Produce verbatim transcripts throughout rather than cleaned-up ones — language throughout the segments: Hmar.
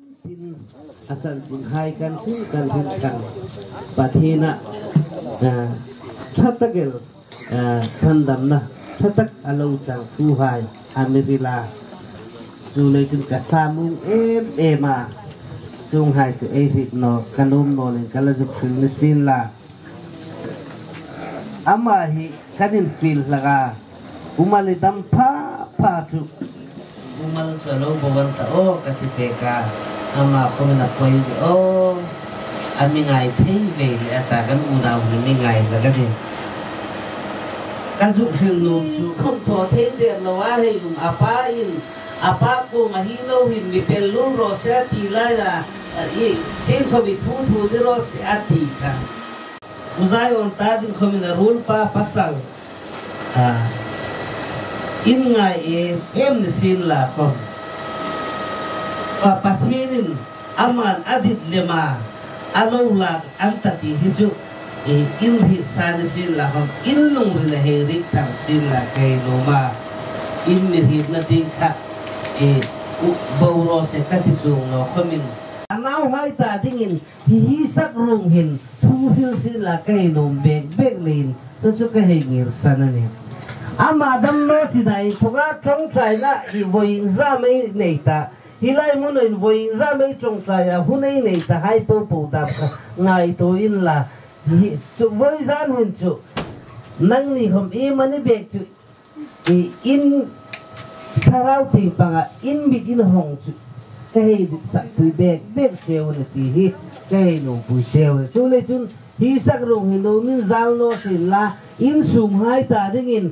Tin, a chanchin hai kan hring kan hring kan Pathiena, ah, ṭha tak el, ah, sandamna ṭha tak a lo chang thu hai a mi hril a. Chuleiin ka thlamuong em em a. Chuonghai chu ei hriet naw ka nuom naw leiin ka la zuk hril ni sien la. Ama hi kan infiel hlak a, Pu Mali dam pha pha chu. Pu Mal chu a lo bo an ta aw ka ti pek a. Ama khawmin a poi ve aw. A mi ngai thei ve le a ta kan unau hi mi ngai hlak a nih. Ka zuk hril nuom chu khawm thaw thei der lo a hei um a pa in, a pa kuoma hi lo hin mi pel lul raw se a ti lai a, a i, sien khawm i thu thu ni raw se a ti kha. Pu Zion ta ding khawmin a ruolpa pasal. Ah, in ngai em em ni sien la khawm. Pa Pathienin aman a dit lem a, a lo lak an ta ti hi chu, eh, in hriet sa ni sien la khawm, in lungrila hei rik thar sien la ka hei nuom a. In mi hrietna ding kha, eh, u, bo raw se ka ti chuong naw khawmin. A nauhai ta dingin hi hi sak rung hin thu hril sien la ka hei nuom bek bek leiin, chu chu ka hei ngirsan a nih. Ama dam naw si dai, thunga ṭawngṭaina hi voi zam ei nei ta. Hi lai hmun hin voi zam ei ṭawngṭai a, hun ei nei ta hai po po dam kha ngaituo inla. Hi chu voi zan hun chu nangni khawm i mani bek chu i in thlarau tieng panga in mit in hawng chu ka hei ditsakpui bek bek cheu a nih ti hi ka hei nuompui cheu a nih. Chuleiin chun hi sak rung hi nuom in zal naw sien la, in sunghai ta dingin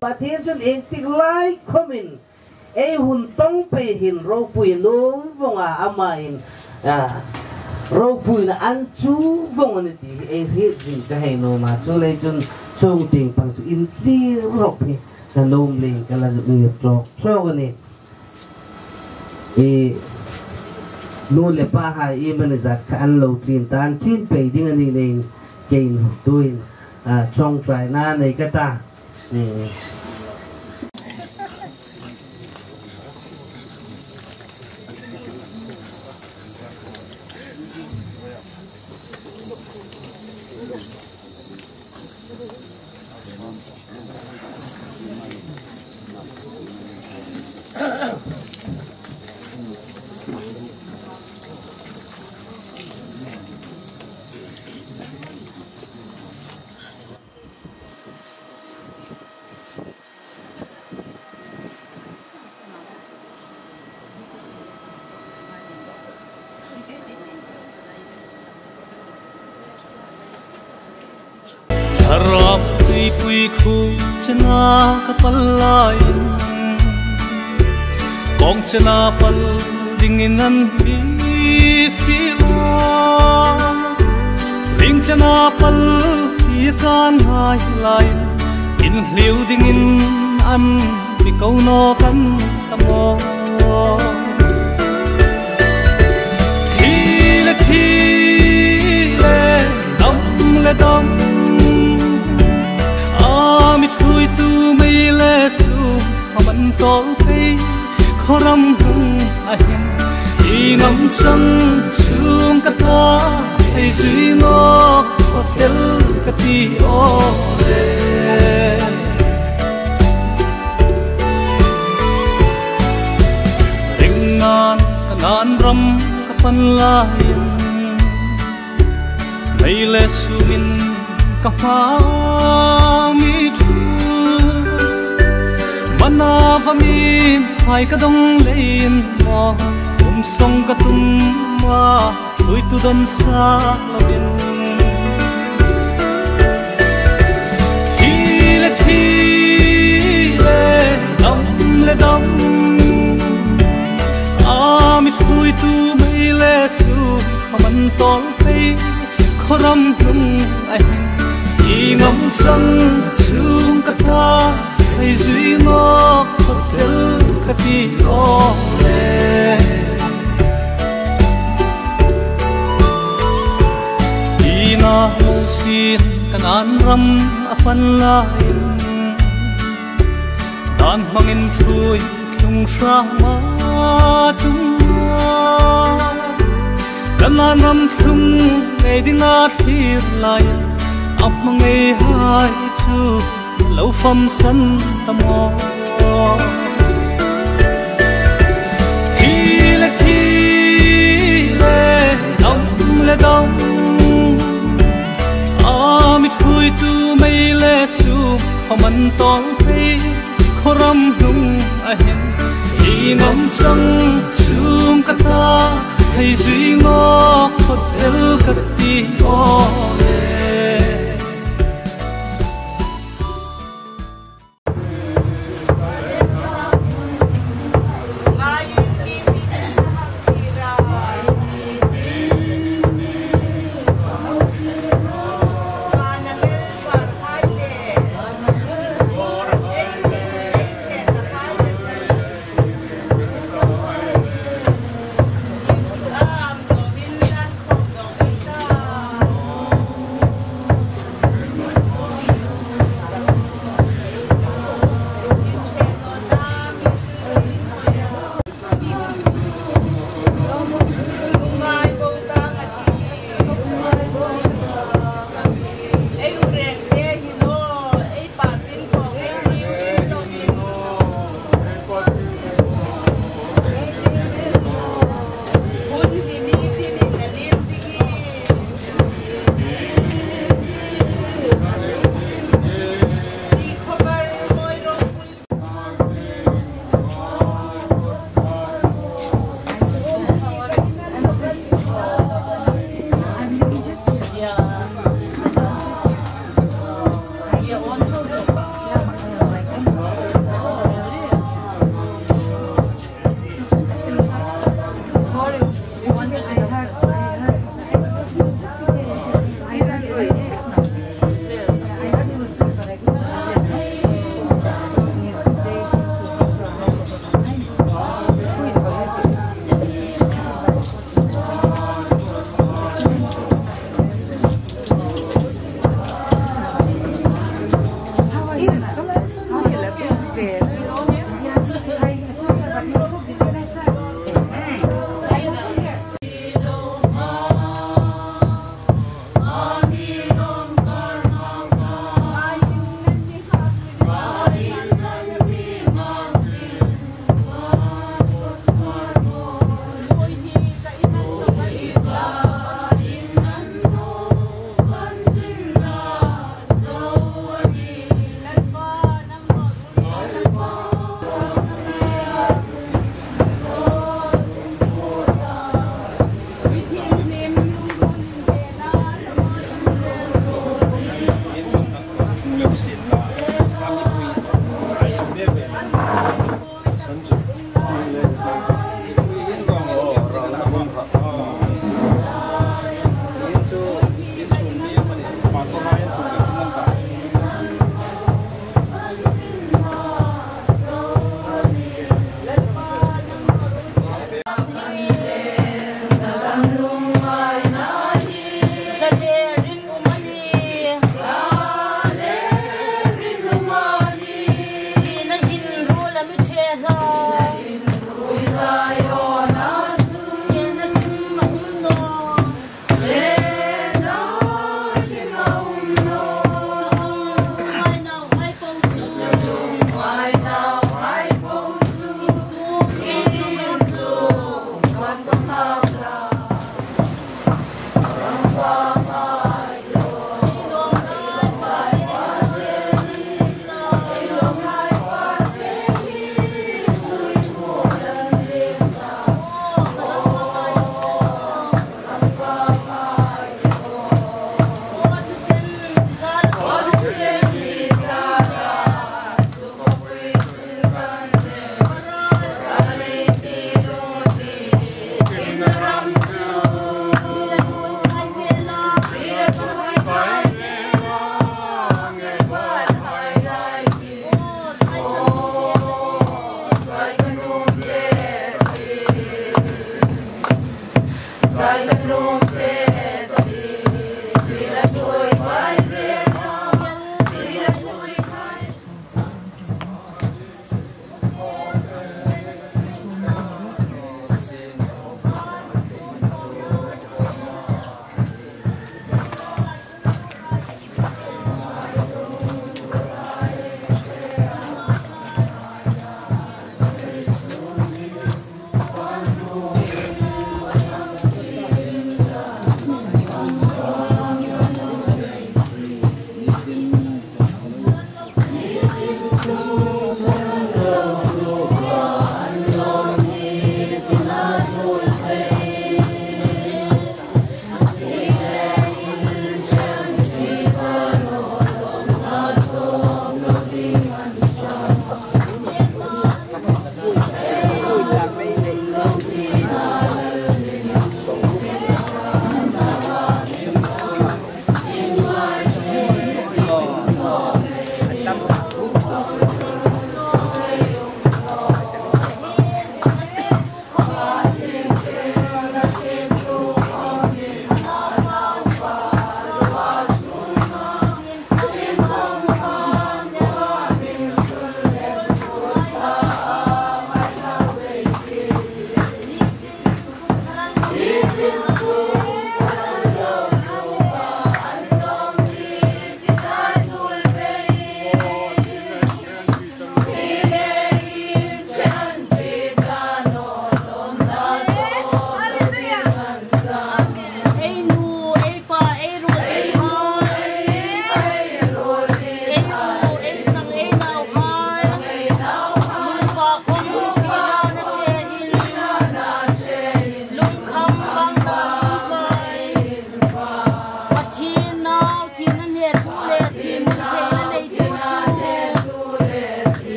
Pathien chun ieng tik lai khawmin ei hun tawng pei hin ropui nuom vong a, ama in, a, ropuina an chu vong a nih ti hi ei hriet ding ka hei nuom a. Chuleiin chun chuong tieng pang chu in tir rawp hi ka nuom leiin ka la zuk ngir ṭawk ṭawk a nih. I nu le pahai i mani zat kha an lo tlin ta, an tlin pei ding a nih leiin keiin tuhin, a, ṭawngṭaina nei ka ta. Thlarau tuipui khuo chena ka pal lai, kawng chena pal dingin an mi fiel a. Ring chena pal ti kan hai lai, inhliu dingin an mi ko nawk an ta maw. Thi le thi le, dam le dam, a mi ṭhuoitu mei le sum a man tawl pei, khaw ram hnung a hin i ngam chang chuong ka ta, ei zui nawk khawp el ka ti aw le. Ring nan Kanaan ram ka pan laiin, mei le sumin ka hma mi ṭhu. Mana va mi hai ka dong leiin maw, um sawng ka tum a, ṭhuoitu dawn sa lovin. Thi le thi le, dam le dam, a mi ṭhuoitu mei le sum a man tawl pei, khaw ram hnung a hin i ngam chang chuong ka ta, ei zui nawk khawp el ka ti aw le. Ina Mosie Kanaan ram a pan laiin, dan hmangin ṭhuoi tlung hram a tum a. Kanaan ram thlum ngei dinga thlir lai, a hmangaihai chu lo famsan ta maw. Thi le thi le, dam le dam, a mi thuoitu mei le sum, khawm an tawl pei, khaw ram hnung a hin. Hi ngam chang, chum ka ta, hei zui ngawt, khawtel ka ti aw le.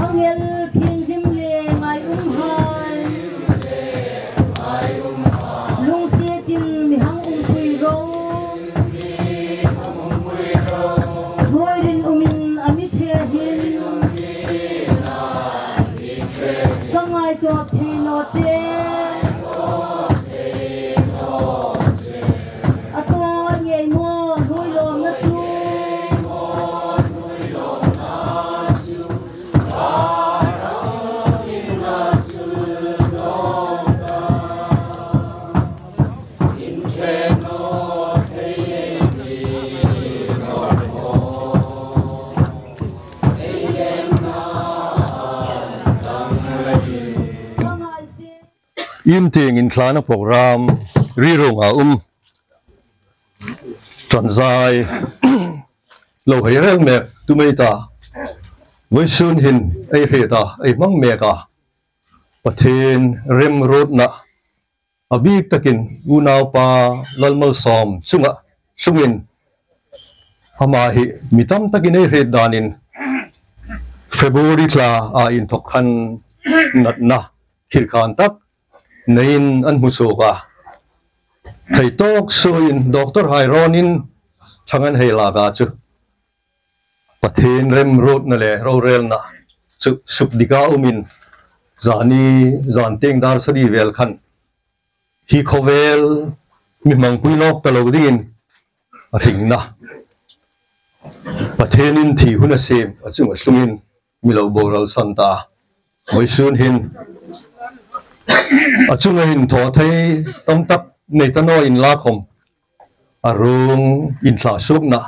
Angel thienghlim le ngai umhai, lungsiet in mi hang umpui ro. Hnuoi rinumin a mi ṭhe hin, ka ngaituo thei naw che. A thaw ngei maw, hnuoi lawmna chu? Intieng inthlana program ri ronga um. Ṭanzai lo hei rel mek tum ei ta. Vawisun hin ei hriet a, ei hmang mek a. Pathien remruotna a bik takin unaupa Lalmalsawm chunga tlungin ama hi mi tam takin ei hriet danin February thla a inthok khan natna khirkhan tak neiin an hmu suok a. Thei tawk suoin doctor hai rawnin ṭhang an hei lak a chu Pathien remruotna le rorelna chu suk dika umin zani zan tieng dar sari vel khan hi khawvel mi hmangpui nawk ta lo dingin a hringna Pathienin thi hun a siem a chunga tlungin mi lo boral san ta. Vawisun hin a chunga hin thaw thei tam tak nei ta naw inla khawm a ruong inthlasuokna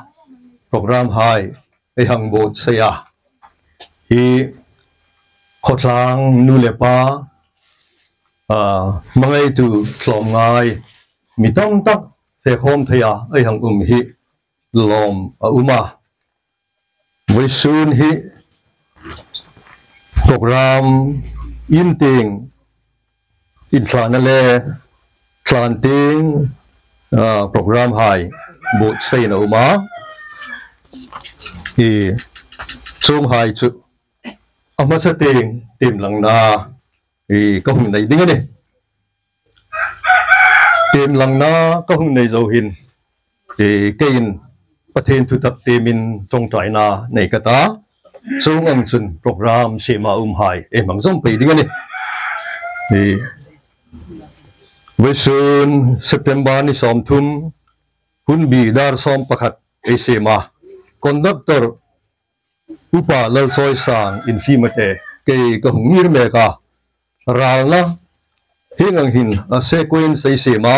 program hai ei hang buotsai a. Hi khawtlang nu le pa, a, hmangaitu tlawmngai mi tam tak fe khawm theia ei hang um hi lawm a um a. Vawisun hi program in tieng inthlana le tlan tieng, a, program hai buotsaiin a um a. Hi chuong hai chu a hmasa tieng tiem langna hi ka hung nei ding a nih. Tiem langna ka hung nei zo hin, e, keiin Pathien thutak tiemin ṭawngṭaina nei ka ta. Chuong ang chun program siema um hai ei hmang zawm pei ding a nih. E, vawisun September ni sawmthum, hun bi dar sawm pakhat ei siem a. Conductor Upa Lalchawisang Infimate kei ka hung ngir mek a. Ralna hieng ang hin a sequence ei siem a,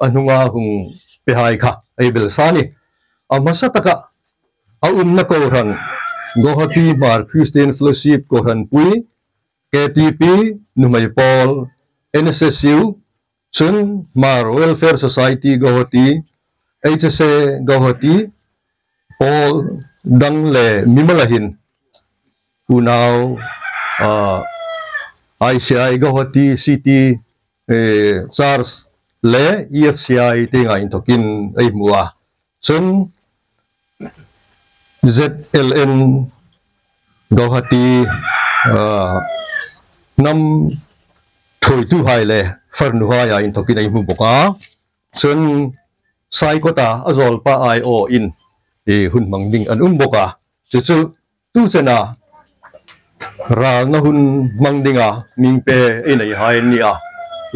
a hnunga hung pe hai kha ei bel sa a nih. A hmasa taka a umna kohran Guwahati Hmar Christian Fellowship kohranpui, K T P, nuhmei pawl, N S S U, chun Hmar Welfare Society Guwahati, H S A Guwahati, pawl dang le mimal a hin unau, a, I C I Guwahati City, e, Church le E F C I tienga inthokin ei hmu a. Chun Z L N Guwahati, a, hnam thuoituhai le farnuhaia inthokin ei hmu bawk a. Chun Saikota a zawlpa aiawin, e, hun hmang ding an um bawk a. Chu chu tu chena ralna hun hmang dinga mi pe ei nei hai an ni a.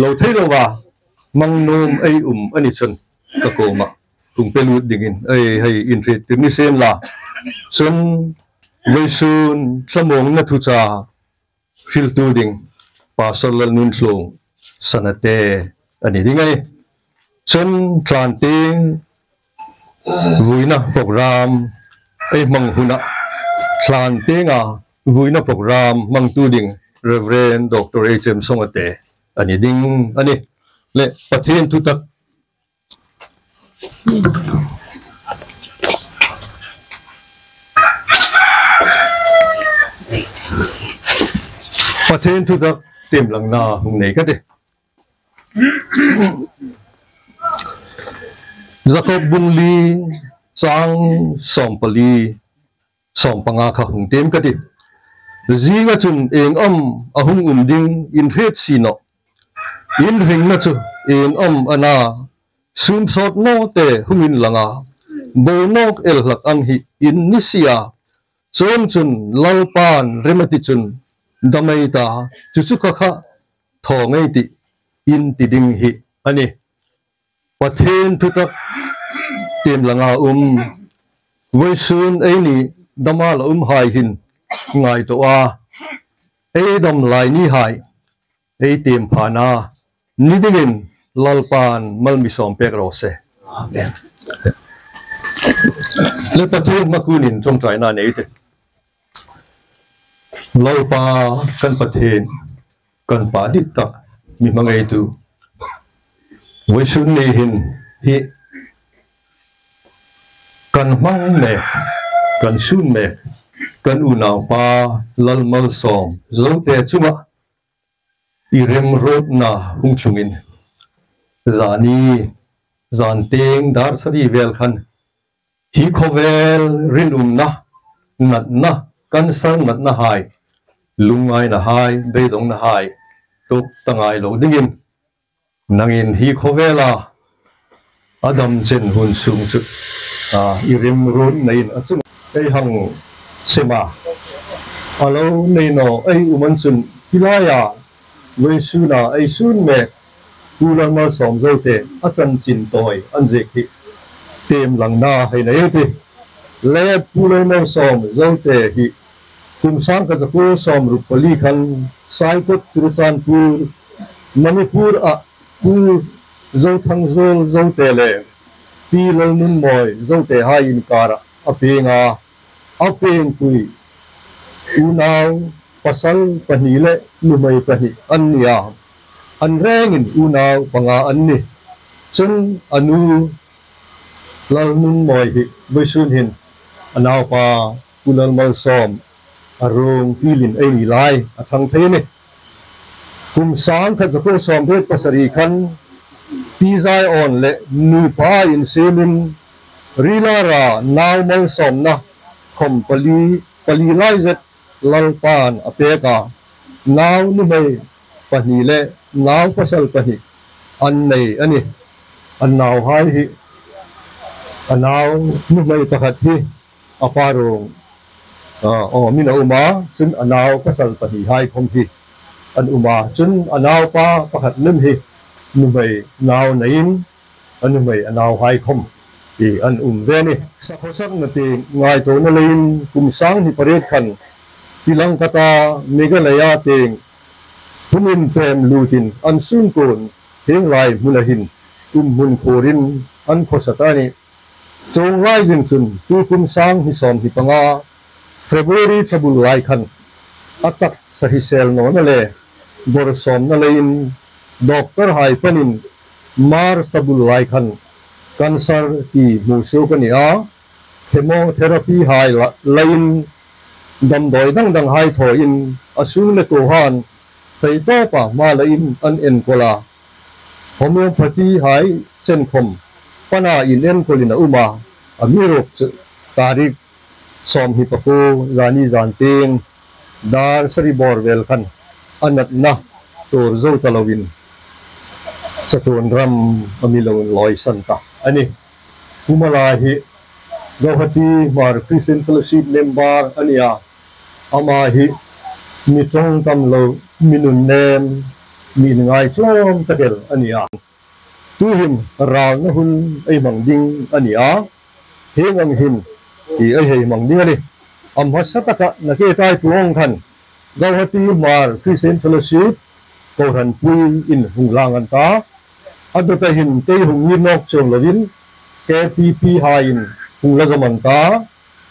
Lo thei lova hmang nuom ei um a ni chun ka kuoma hung pe lut dingin ei hei inhriettir ni sien la. Chun vawisun thlamuongna thuchah hriltu ding Pastor Lalnunthlung Sanate a ni ding a nih. Chun tlan tieng vuina program ei hmang huna tlan tienga vuina program hmangtu ding Reverend Doctor H M Songate a ni ding a nih. Le Pathien thutak Pathien thutak tiem langna hung nei ka tih. Jakob bung li chang sawmpali, sawmpanga kha hung tiem ka tih. Zinga chun ieng am a hung um ding in hriet si nawh. In hringna chu ieng am a na, sum sawt nawte hung inlang a, bo nawk el hlak ang hi in ni si a. Chuongchun Lalpan rem a ti chun dam ei ta, chu chu ka kha thaw ngei tih in ti ding hi a nih. Pathien thutak tiem langa um, vawisun eini dama la um hai hin ngaituo a, ei dam lai ni hai ei tiem phana ni dingin Lalpan mal mi sawm pek raw se. Amen. Le Pathien hmakunin ṭawngṭaina nei ei tih. Lalpa kan Pathien, kan Pa dit tak, mi hmangaitu. Vawisun ni hin hi kan hmang mek, kan sun mek, kan unaupa Lalmalsawm Zote chunga i remruotna hung tlungin, zani zan tieng dar sari vel khan hi khawvel rinumna, natna, cancer natnahai, lungngainahai, beidongnahai tuok ta ngai lo dingin, nangin hi khawvela a dam chen hun sung chu, a, i remruotnain a chung ei hang sema. A lo nei naw ei um an chun hi laia vawisuna ei sun mek Pu Lalmalsawm Zote a chanchin tawi an ziek hi tiem langna hei nei ei tih. Le Pu Lalmalsawm Zote hi kum sangkhat zakuo sawmruk pali khan Saikot, Churachandpur, Manipur-a Pu Zothangzawl Zote le Pi Lalnunmawi Zote hai inkara a pieng a, a piengpui unau pasal pahni le nuhmei pahni an ni a. An rengin unau panga an nih. Chun a nu Lalnunmawi hi vawisun hin a naupa Pu Lalmalsawm a ruong pilin ei ni lai a thang thei a nih. Kum sangkhat zakuo sawmriet pasari khan Pi Zion le nupa insiemin Rilara nau malsawmna khawm pali, pali lai zet Lalpan a pek a. Nau nuhmei pahni le nau pasal pahni an nei a nih. An nauhai hi, a nau nuhmei pakhat hi a pa ruong, a, awmin a um a, chun a nau pasal pahnihai khawm hi an um a, chun a naupa pakhat lem hi nuhmei nau neiin a nuhmei a nauhai khawm hi an um ve a nih. Sakhawsakna tieng ngaituona leiin kum sang hni pariet khan Pi Langkata Meghalaya tieng hmun inpem lutin an sungkuon hieng lai hmuna hin um hmun khurin an khawsa ta a nih. Chuong lai zing chun tu kum sang hni sawmhni panga February thla bul lai khan a taksa hrisel nawna le bawrsawmna leiin doctor hai panin March thla bul lai khan cancer ti hmusuok a ni a. Chemotherapy hai la, leiin damdawi dang dang hai thawin a sung le kuohan theitawpa hma leiin an enkawl a. Homeopathy hai chen khawm pana inenkawl in a um a. Amiruokchu tarik sawmhni pakuo zani zan tieng dar sari bawr vel khan a natna tuor zo ta loin chatuon ram a mi lo lawisan ta a nih. Pu Mala hi Guwahati Hmar Christian Fellowship member a ni a. Ama hi mi ṭawng tam lo, mi nunnem, mi inngaithlawm tak el a ni a. Tuhin ralna hun ei hmang ding a ni a. Hieng ang hin hi ei hei hmang ding a nih. A hmasa taka nakie tai pu ang khan Guwahati Hmar Christian Fellowship kohranpui in hung lang an ta. A dawta hin kei hung ngir nawk chuong loin K P P haiin hung la zawm an ta.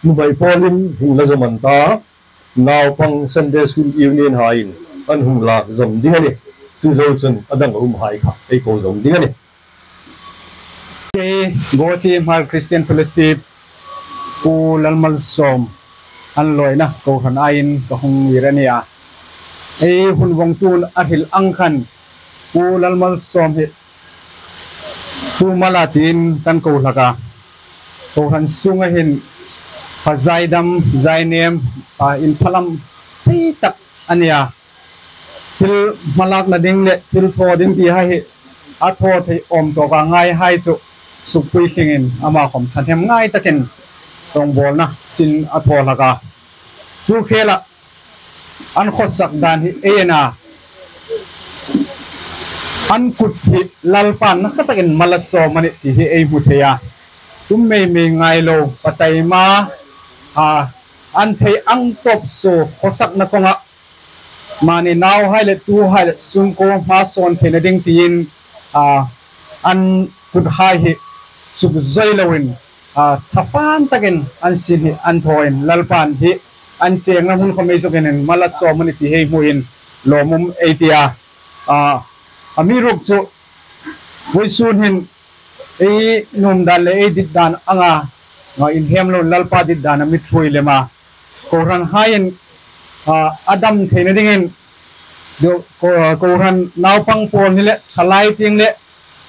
Nuhmei pawlin hung la zawm an ta. Naupang Sunday School Union haiin an hung lak zawm ding a nih. Chu zo chun a dang a um hai kha ei ko zawm ding a nih. Kei Guwahati Hmar Christian Fellowship Pu Lalmalsawm an lawina kohran aiin ka hung ngir a nih a. Ei hun vawngtuin a hril ang khan Pu Lalmalsawm hi Pu Mala tiin kan ko hlak a. Kohran sunga hin pha zaidam, zainem, a, inphalam thei tak a ni a. Thil hmalakna ding le thil thaw ding ti hai hi a thaw thei awm tawka ngai hai chu sukpuitlingin ama khawm thahnem ngai takin rawngbawlna sin a thaw hlak a. Chu khela an khawsak dan hi ei en a, an kut hi Lalpan nasa takin mal a sawm a nih ti hi ei hmu thei a. Tum mei mei ngai lo, pa taima, a, an thei ang tawp suo khawsakna kawnga mani nauhai le tuhai le sungkuo hma sawn theina ding tiin, a, an kuthai hi suk zoi loin, a, thafan takin an sin hi an thawin Lalpan hi an chengna hmun khawm ei zuk en in mal a sawm a nih ti hi ei hmuin lawmum ei ti a. A, amiruokchu vawisun hin ei nuom dan le ei dit dan anga, a, inhem loin Lalpa dit dan a mi ṭhuoi lem a. Kohranhaiin, a, a dam theina dingin Ko-, kohran naupang pawl ni le, thalai tieng le,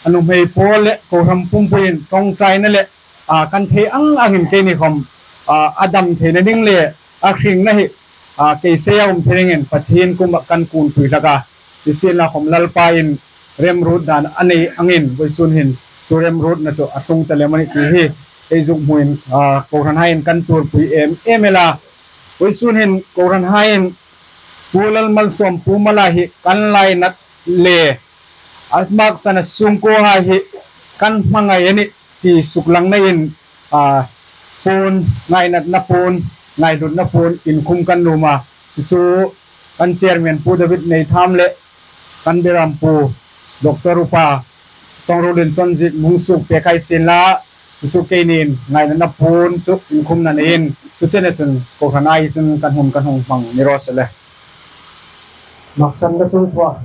a nuhmei pawl le, kohran pumpuiin ṭawngṭaina le, a, kan thei ang angin keini khawm, a, a dam theina ding le, a hringna hi, a, keisei a um thei dingin Pathien kuomah kan kunpui hlak a. Nisienlakhawm Lalpain remruot dan a nei angin vawisun hin chu remruotna chu a tlung ta lem a nih ti hi ei zuk hmuin, a, kohranhaiin kan tuorpui em em el a. Vawisun hin kohranhaiin Pu Lalmalsawm, Pu Mala hi kan lainat le a maksana sungkuohai hi kan hmangai a nih ti suklangnain, a, puon, ngainatna puon, ngaihlutna puon inkhum kan nuom a. Chu chu kan chairman Pu David Neitham le kan Biram Pu Doctor Upa Tongrul Inchonziek hung suok pek hai sien la, chu chu keinin ngainatna puon chu inkhumna neiin, chu chena chun kohranhai chun kan hun kan hung hmang ni raw se le. Maksan ka chung pua.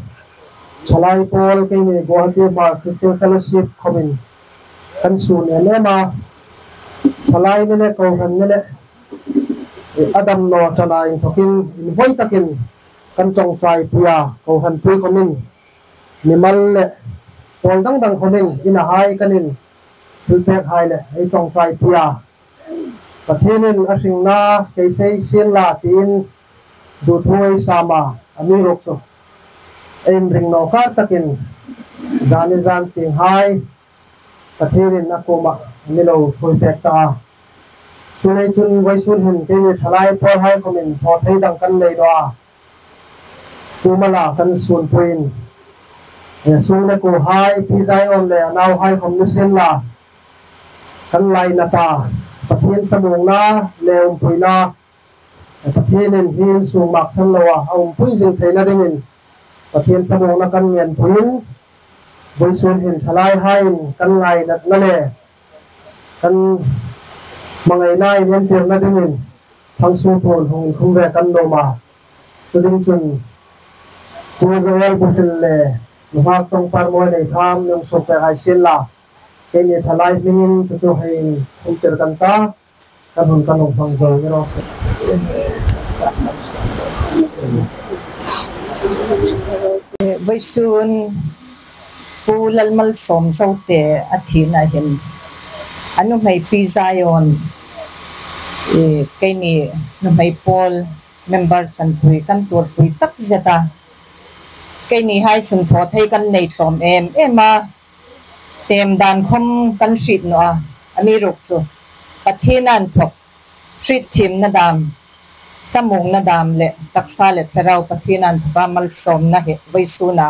Thalai pawl keini Guwahati Hmar Christian Fellowship khawmin kan sun em em a. Thalai ni le kohran ni le, a dam naw tana inthokin, invoi takin kan ṭawngṭaipui a, kohranpui khawmin, mimal le pawl dang dang khawmin, inahai kan in thilpekhai le ei ṭawngṭaipui a. Pathienin a hringna keisei sien la tiin duthoi sama, amiruokchu ei inring naw kar takin zani zan tienghai Pathienin a kuomah a mi lo thuoi pek ta a. Chu nei chun vawisun hin keini thalai pawlhai khawmin thaw thei dang kan nei naw a. Pu Mala kan sunpuiin, e, sung le kuohai, Pi Zion le a nauhai khawm ni sien la, kan lainat a, Pathien thlamuongna le umpuina, e, Pathienin hi insung maksan loa a umpui zing theina dingin Pathien thlamuongna kan ngenpuiin, vawisun hin thalaihaiin kan ngainatna le kan hmangaina inentirna dingin Thangsuo puon hung inkhum ve kan nuom a. Chu ding chun Pu Joel Buhril le Nunghak Ṭawngpar Mawi Neitham hung suok pek hai sien la, keini thalai hmingin chu chu hei inkhumtir kan ta, kan hun kan hung hmang zo ni raw se. Vawisun Pu Lalmalsawm Zote a thina hin a nuhmei Pi Zion, e, keini nuhmei pawl member chanpui kan tuorpui takzet a. Keinihai chun thaw thei kan nei tlawm em em a. Tem dan khawm kan hriet naw a, amiruokchu Pathien inthawk hrietthiemna dam, thlamuongna dam le taksa le thlarau Pathien inthawka malsawmna hi vawisuna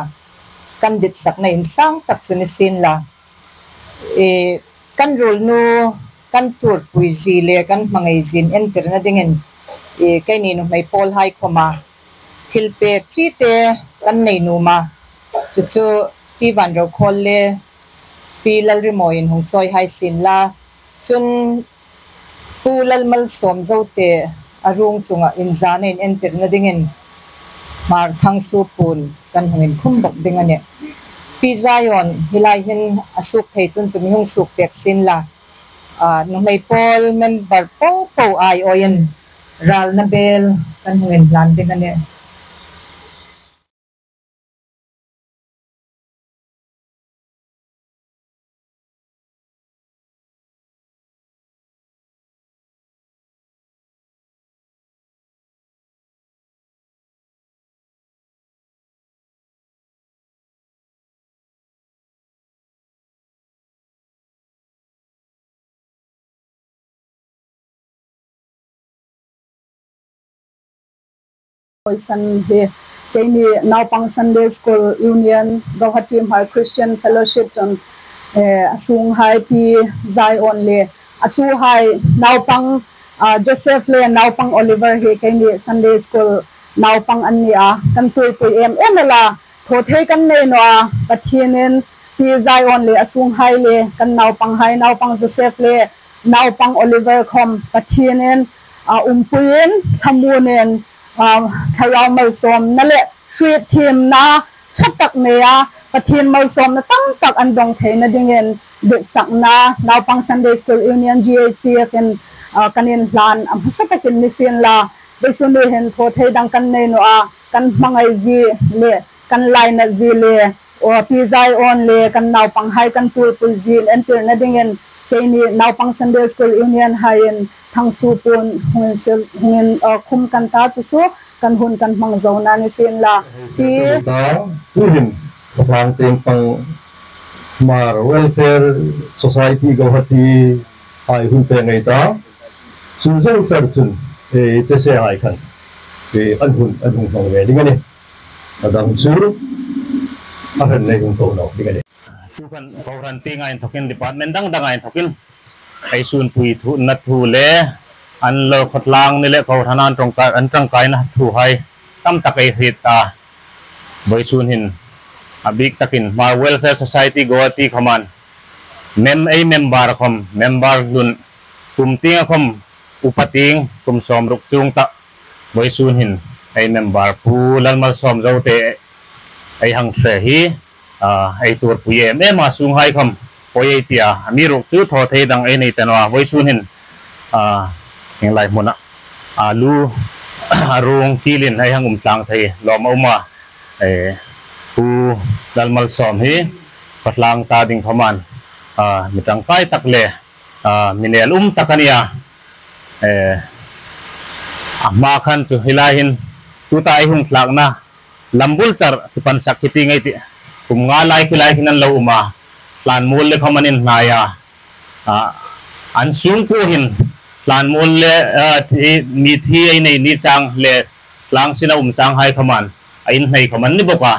kan ditsakna insang tak chu ni sien la, e, kan ruolnu kan tuorpui zie le kan hmangai zie inentirna dingin, e, keini nuhmei pawlhai khawma thilpek chite kan nei nuom a. Chu chu Pi Vanrokhawl le Pi Lalrimawiin hung chawi hai sien la. Chun Pu Lalmalsawm Zote a ruong chunga inzana inentirna dingin Hmar Thangsuo puon kan hung inkhum bawk ding a nih. Pi Zion hi lai hin a suok thei chun chu mi hung suok pek sien la. A, nuhmei pawl member po po aiawin ralna bel kan hung inhlan ding a nih. Poison hi keini naupang Sunday School Union, Guwahati Hmar Christian Fellowship chun, eh, a sunghai Pi Zion le a tuhai naupang, ah, Joseph le naupang Oliver hi keini Sunday School naupang an ni a, kan tuipui em em el a, thaw thei kan nei naw a, Pathienin Pi Zion le a sunghai le kan naupanghai, naupang Joseph le naupang Oliver khawm Pathienin, ah, umpuiin, thlamuonin, ah, thlarau malsawmna le hrietthiemna ṭha tak nei a, Pathien malsawmna tam tak an dong theina dingin ditsakna naupang Sunday School Union G H C F in, ah, kan inhlan a hmasa takin ni sien la, vawisun ni hin thaw thei dang kan nei naw a, kan hmangai zie le kan lainat zie le, aw, Pi Zion le kan naupanghai kan tuorpui zie entirna dingin keini Naupang Sunday School Union haiin Thangsuo puon hungin sil, hungin, aw, khum kan ta chu chu kan hun kan hmang zona ni sien la. Pi ta, tuhin, khawtlang tieng pang Hmar Welfare Society Guwahati hai hun pek ngei ta. Chu zo char chun, eh, H S A hai khan, eh, an hun, an hung hmang ve ding a nih. A dang chu, a hran nei hung ko nawk ding a nih. Chu khan kohran tienga inthokin, department dang danga inthokin, ei sunpui thu, na thu le, an lo khawtlang ni le kohran an tawngka-, an tangkaina thu hai tam tak ei hriet ta. Vawisun hin, a bik takin Hmar Welfare Society Guwahati khawmin, mem-, ei member khawm, member hlun, kum tienga khawm, upa tieng, kum sawmruk chuong ta. Vawisun hin, ei member Pu Lalmalsawm Zote, ei hang hre hi, ah, ei tuorpui em em a, sunghai khawm, poi ei tia, amiruokchu thaw thei dang ei nei ta naw a, vawisun hin, ah, hieng lai hmuna, a lu, a ruong kilin ei hang um tlang thei lawm a um a, eh, Pu Lalmalsawm hi, khawtlang ta ding khawmin, ah, mi tangkai tak le, ah, mi nel um tak a nih a, eh, a hma khan chu hi lai hin, tuta ei hung tlakna, lambul char, kipan sak kiti ngei ti, kum nga lai khi lai hin an lo um a, tlan muol le khawm an inhnai a, ah, an sungkuo hin, tlan muol le, ah, thi, mi thi ei nei ni chang le, tlang sina um changhai khawmin, a inhnai khawm an ni bawk a,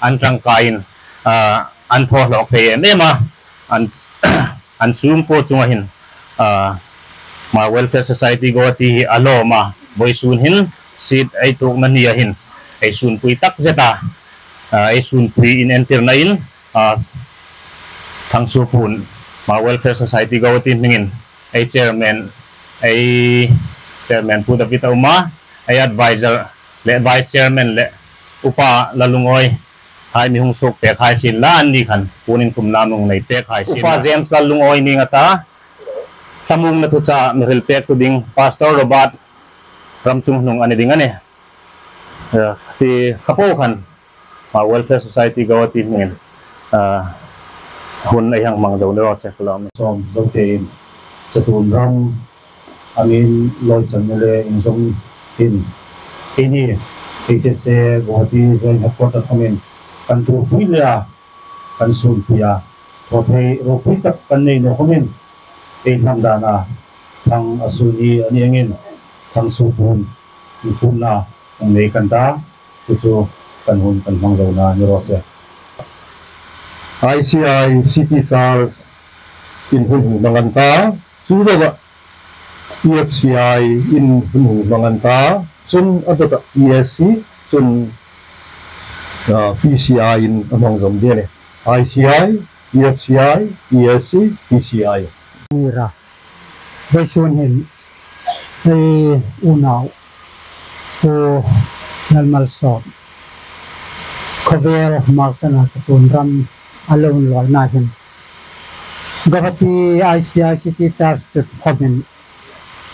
an tangkaiin, ah, an thaw hlawk thei em em a, an, an sungkuo chunga hin, ah, Hmar Welfare Society Guwahati hi a lawm a, vawisun hin seat ei tuokna hnia hin, ei sunpui tak zeta, ah, ei sunpui inentirna in, ah, Thangsuo puon, Hmar Welfare Society Guwahati hmingin, ei chairman, ei chairman Pu David a um a, ei advisor le vice chairman le upa Lalungawi, hai mi hung suok pek hai sien la, anni khan puon inkhumna mi hung nei pek hai sien la. Upa James Lalungawi ni ngata, thlamuongna thuchah mi hril pektu ding, Pastor Robert Ramchunghnung a ni ding a nih. Eh, ti kha po khan, ah, Welfare Society Guwahati hmingin, ah, hun ei hang hmang zo ni raw se ka lawm. Sawm zo tein, chatuon ram, a min lawisan ni le inzawm hin, keini, H S A Guwahati Joint Headquarter khawmin, kan tuorpui le a, kan sunpui a, thaw thei ropui tak kan nei naw khawmin, ei hlamdana, thang a sun hi a ni angin, Thangsuo puon, inkhumna, hung nei kan ta, chu chu kan hun kan hmang zona ni raw se. I C I City Church in hun hung hmang an ta, chu zoa E F C I in hun hung hmang an ta, chun a dawta E S C, chun, ah, P C I in a hmang zawm ding a nih. I C I, E F C I, E S C, P C I. Ni ra. Vawisun hin, ei unau, Pu Lalmalsawm, khawvel Hmar sana chatuon ram a lo inlawina hin, Guwahati I C I City Church chu khawmin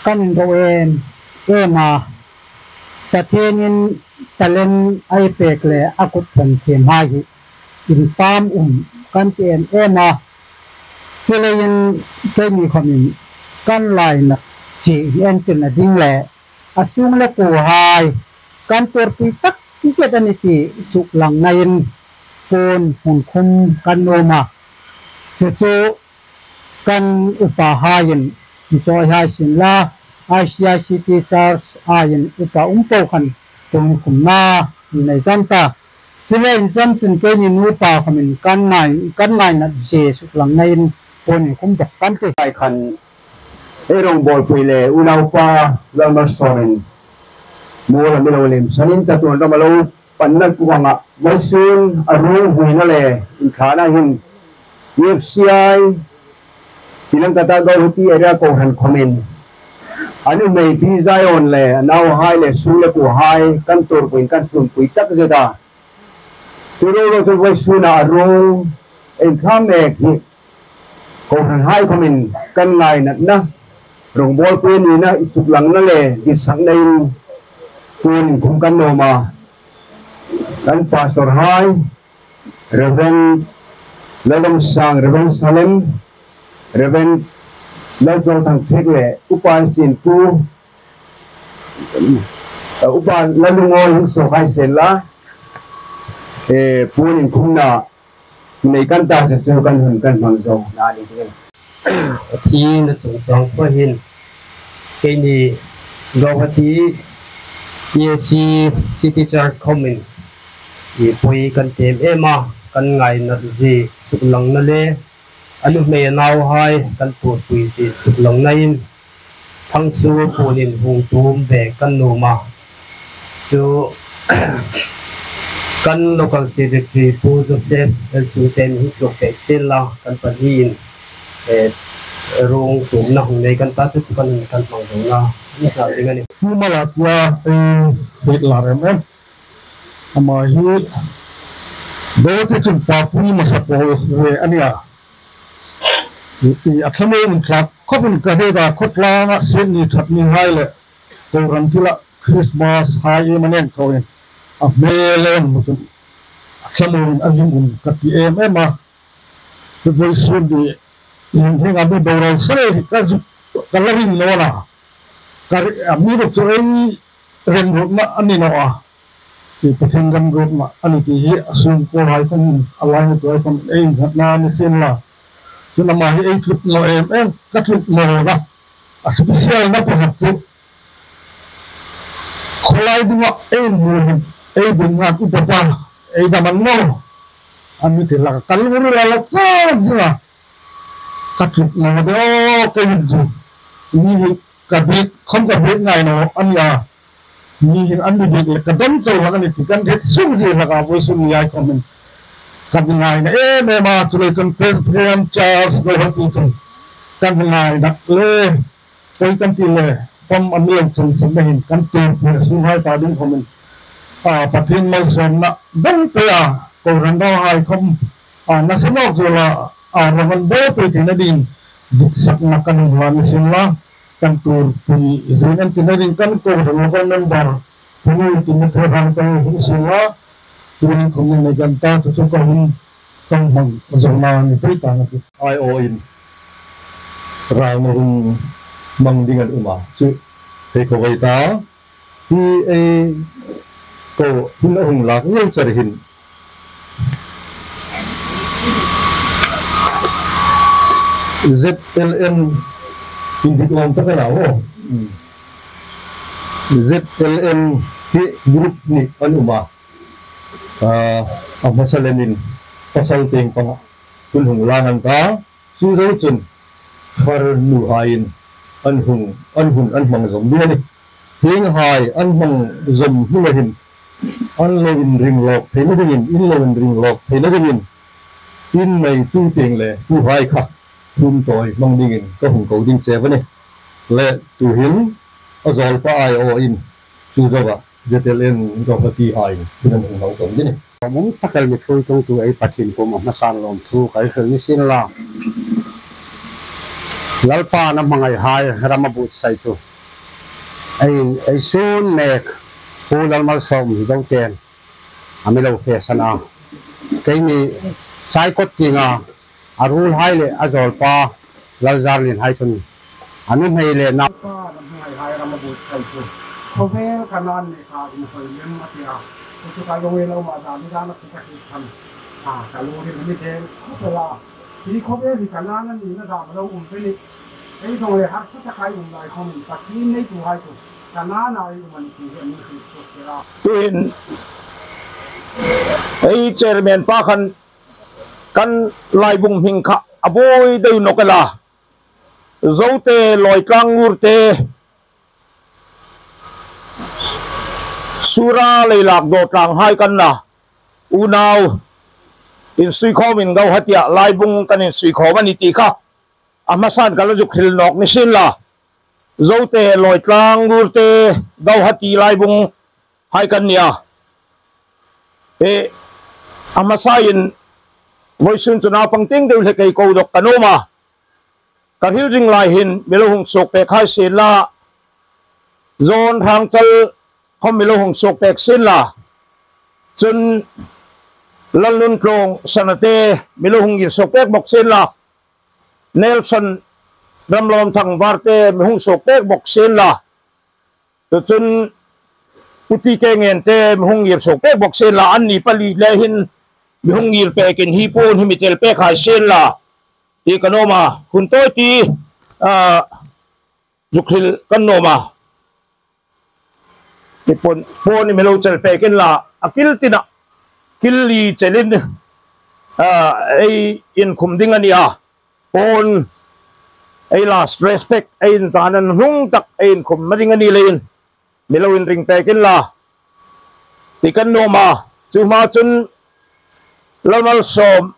kan inro em em a, Pathienin talent a pek le a kut thon thiemhai hi inpam um kan ti em em a. Chuleiin keini khawmin kan lainat zie entirna ding le a sung le kuohai kan tuorpui tak zet a nih ti suklangnain puon hung khum kan nuom a. Chu chu kan upahaiin inchawihai sien la, I C I City Church aiin upa um po khan puon khumna nei kan ta. Chuleiin zan chun keini nupa khawmin kan ngai, kan ngaina zie suklangnain puon inkhum bawk kan tih. Ai khan, ei rongbawlpui le unaupa Lalmalsawmin muol a mi lo lem sanin chatuon ram a lo panna kuongah vawisun a ruong vuina le inthlana hin E F C I, Pilangkata Guwahati area kohran khawmin a nuhmei Pi Zion le a nauhai le sung le kuohai kan tuorpuiin kan sunpui tak zet a. Chu ruok lo chu vawisuna a ruong inthlam mek hi kohranhai khawmin kan ngainatna, rongbawlpui nina i suklangna le ditsaknain puon inkhum kan nuom a. Kan pastor hai, Reverend Lalawmsang, Reverend Salem, Reverend Lalchawlthangthek le Upa Sinpu, eh, Upa Lalungawi hung suok hai sien la, eh, puon inkhumna nei kan ta chu chu kan hun kan hmang zo na ni ding. Pathiena chungchuong pa hin, keini Guwahati P A C City Church khawmin i pui kan tem em a, kan ngaina zie suklangna le a nuhmei a nauhai kan tuorpui zie suklangna in, Thangsuo puon in hung tuom ve kan nuom a. Chu kan local secretary Pu Joseph L. Sungten hung suok pek sien la, kan pahni in, eh, ruong tuomna hung nei kan ta chu chu kan, kan hmang zo na ni sa ding a nih. Pu Mala tia ei hriet la rem em. Ama hi Guwahati chun pa pui masa pawl ve a nih a. I, i a thlamuongin thlak khawpin ka hriet a, khawtlanga sien ni that ni hai le kohran thila Christmas hai iem a neng thawin a hmel en hmu chun a thlamuongin a hlim um ka ti em em a. Pu Vawisun ni hing hing a mi boral sel hi ka zuk ka la ring naw a. Ka ri-, a mi ro chu ei remruotna a ni naw a. I Pathien remruotna a ni ti hi a sungkuo hai khawm, a lainatuhai khawm ei innghatna ni sien la. Chun ama hi ei tluok naw em em, ka tluok naw a. A special na pakhat chu khawlai dinga ei hmu hin, ei dinga upa pa, ei dam an naw. A mi ti hlak a, ka lungrila la chawk dinga ka tluok naw de aw, ka hin chu. Mi hi ka biek, khawm ka biek ngai naw a nih a. Mi hin an mi biek le ka dam chau hlak a nih ti kan hriet suok zie hlak a, vawisun ni hai khawmin kan ngaina em em a, chuleiin Presbyterian Church Guwahati chun kan ngaina le poi kan ti le, form a mi lo chang sak na hin kan tuorpui a sunghai ta ding khawmin, a, Pathien malsawmna dang pei a, kohran ro hai khawm, a, nasa nawk zuol a, a, rawn bo pei theina dingin duksakna kan hung hlan ni sien la, kan tuorpui zing an tina ding kan kohran local member, Pu Nuoi Tin Mathai ram kan hung sien la, turin khawm nei kan ta, chu chu ka hun kan hmang zo na ni pei ta na ki. Ai aw in, ralna hun hmang ding an um a, chu hei khawvei ta. Hi ei ko hun a hung lak ngei char hin Z L N indik awm tak a la aw. Z L N hi group ni an um a. A, a hmasa lemin pasal tieng panga hun hung lang an ta. Chu zo chun farnuhaiin an hung, an hun an hmang zawm ding a nih. Hienghai an hmang zawm hmuna hin an lo inring lawk theina dingin, in lo inring lawk theina dingin, in neitu tieng le tuhai kha hun tawi hmang dingin ka hung ko ding cheu a nih. Le tuhin a zawlpa ai aw in chu zoa Z L N Guwahati hai hun an hung lo zawm ding a nih. Lawmum tak el mi ṭhuoi ṭawngtu ei Pathien kuoma hmasan lawmthu ka hril ni sien la. Lalpan a hmangaihai ram a buotsai chu ei, ei sun mek Pu Lalmalsawm Zoten a mi lo fe san a. Keini Saikot tienga a ruolhai le a zawlpa Lalzarlien hai chun a nuhmei le nau pa, a hmangaihai ram a buotsai chu khawvel Kanan le ka inhawi lem a ti a. Chu chu ka lungril a um a, dan dan a chu ka hriet khan, a, ka lungril a mi deng khawp el a. Hi khawvel hi Kanan a nina dam a lo um pei a nih. Ei dawng le harsa taka ei um lai khawmin Pathien neituhai chu Kanan-a ei um a nih ti hi a mi hriet suok tir a. Tuhin ei chairman pa khan kan laibung hming kha a buoi deu nawk el a. Zote, Lawitlang Ngurte, Sura, Leilak, Dawtlanghai kan na, unau insuikhawmin Guwahatia laibung kan insuikhawm a nih ti kha a hmasan ka la zuk hril nawk ni sien la. Zote, Lawitlang Ngurte, Guwahati laibung hai kan nia. E, a hmasain vawisun chu naupang tieng deu hle kei ko dawk ka nuom a. Ka hril zing lai hin mi lo hung suok pek hai sien la. Zawn Rangchal khawm mi lo hung suok pek sien la. Chun Lalnuntlawng Sana te mi lo hung ngir suok pek bok sien la. Nelson Ramlawmthang Var te mi hung suok pek bok sien la. Chu chun Pu T K Ngen te mi hung ngir suok pek bok sien la. Anni pali le hin mi hung ngir pekin hi puon hi mi tel pek hai sien la. Ti kan nuom a, hun tawi ti, ah, zuk hril kan nuom a. Hi puon, puon hi mi lo tel pek inla, a kil tina, kil li telin, ah, ei inkhum ding a nih a. Puon, ei last respect, ei inzana hnung tak, ei inkhumna ding a ni leiin mi lo inring pek inla, ti kan nuom a. Chu hma chun Lalmalsawm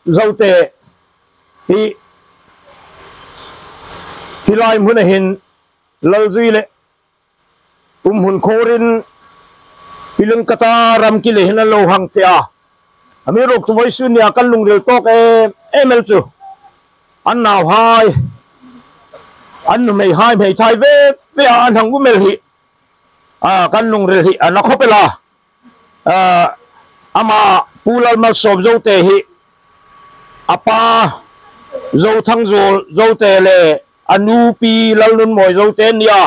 Zote hi, hi lai hmuna hin Lalzui le um hun khorin Pi Lungkata ram kile hin an lo hang thei a. Amiruokchu vawisun nia kan lungril tawk em em el chu, an nauhai, an nuhmeihai, hmeithai ve ve a an hang um el hi, a, kan lungril hi a na khawp el a. A, ama Pu Lalmalsawm Zote hi, a pa Zothangzuol Zote le a nu Pi Lalnunmawi Zote an nih a.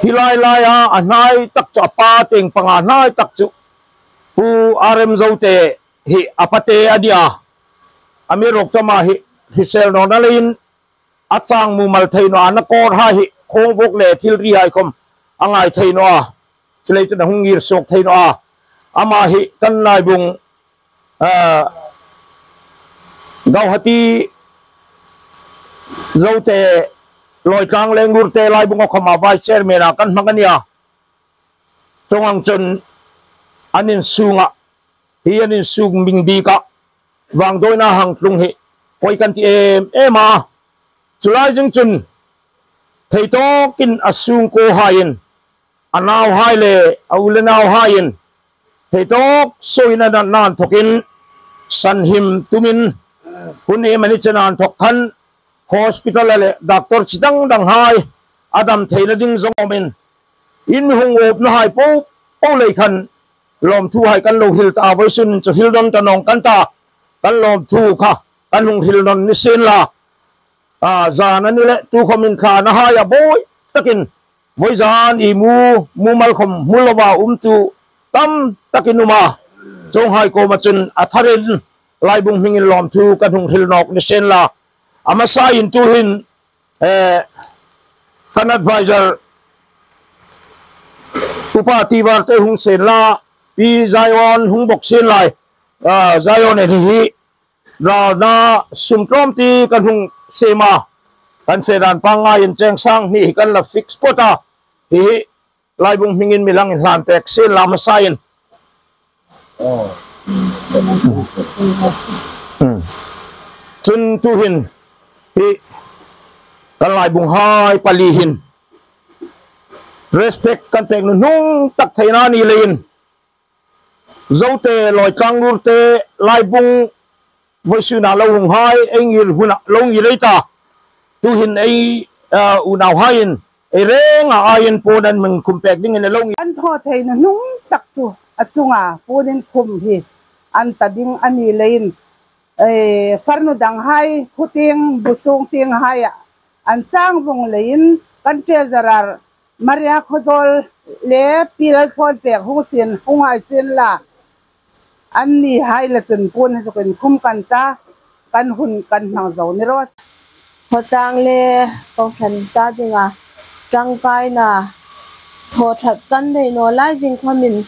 Hi lai laia a hnai tak chu, a pa tieng panga hnai tak chu Pu R M Zote hi a pate a nih a. Amiruokchu ama hi hrisel nawna leiin a chang mumal thei naw a, a na kawrhai hi khawng vuok le thil rihai khawm a ngai thei naw a. Chuleiin a hung ngir suok thei naw a. Ama hi kan Laibung, ah, Gauhati Zote, Lawitlang Lengur te Laibunga khawma vice chairman-a kan hmang a nih a. Chuong ang chun an insunga, hi an insung hming bika vangdawina hang tlung hi pawi kan ti em em a. Chu lai zing chun theitawkin a sungkuohaiin, a nauhai le a u le nauhaiin theitawk suoin an natna inthokin sanhim tumin hun iemani chena inthok khan hospital-a le doctor chi dang danghai a dam theina ding zawng awmin, in mi hung upnahai po po lei khan lawmthuhai kan lo hril ta a, vawisun chu hril nawn ta nawng kan ta, kan lawmthu kha kan hung hril nawn ni sien la. A, zan a ni le tukhawmin thlana hai a buoi takin vawizan i mu, mumal khawm hmu lova umtu tam takin um a. Chuonghai kuoma chun a tharin Laibung hmingin lawmthu kan hung hril nawk ni sien la. A hmasain tuhin, eh, kan advisor Upa Tivar te hung sien la, Pi Zion hung bok sien lai. Ah, Zion en hi hi ralna sum tlawm ti kan hung siem a, kan fe dan pangngaiin cheng sang hni hi kan la fix phawt a, hi hi Laibung hmingin mi lo inhlan pek sien la a hmasain. Hmm. Chun tuhin hi kan Laibunghai pali hin respect kan pek nuhnung tak theina ni leiin Zote, Lawitlang Nur te, Laibung vawisuna lo hunghai, ei ngir huna lo ngir ei ta. Tuhin ei, eh, unauhaiin ei renga aiin puon an mi inkhum pek dingin a lo ngir. An thaw theina hnung tak chu a chunga puon inkhum hi an ta ding a ni leiin, eh, farnu danghai, khuting, busung tienghai a an chang vawng leiin kan treasurer Maria Khawzawl le Pi Lalthlawnpek hung sien, hung hai sien la. Annihai le chun puon hi zuk inkhum kan ta, kan hun kan hmang zo ni raw se. Khawtlang le kohran ta dinga ṭangkaina thaw ṭhat kan nei naw lai zing khawmin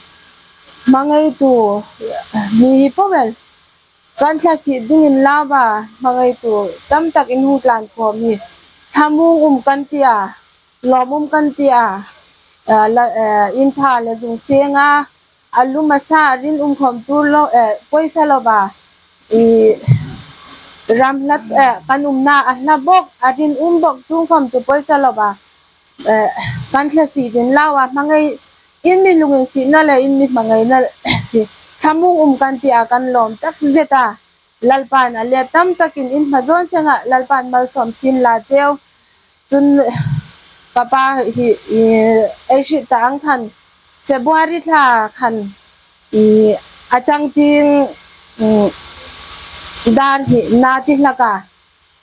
hmangaitu mi hi po el kan thlasik dingin lau a, hmangaitu tam tak in hung tlan khawm hi thlamuong um kan ti a, lawm um kan ti a, eh, la, eh, in tha le zung senga, a lum a sa, a rinum khawm tur lo, eh, poisa lova, i ram hla, eh, kan umna a hla bok, a rinum bok chung khawm chu poisa lova, eh, kan thlasik dingin lau a, hmangai in mi lunginsietna le in mi hmangaina thlamuong um kan ti a, kan lawm tak zet a. Lalpan a let tam takin in hma zawn senga Lalpan malsawm sien la cheu. Chun ka pa hi, i, ei hriet ta ang khan February thla khan I, a changtieng, mm, dar hi na ti hlak a.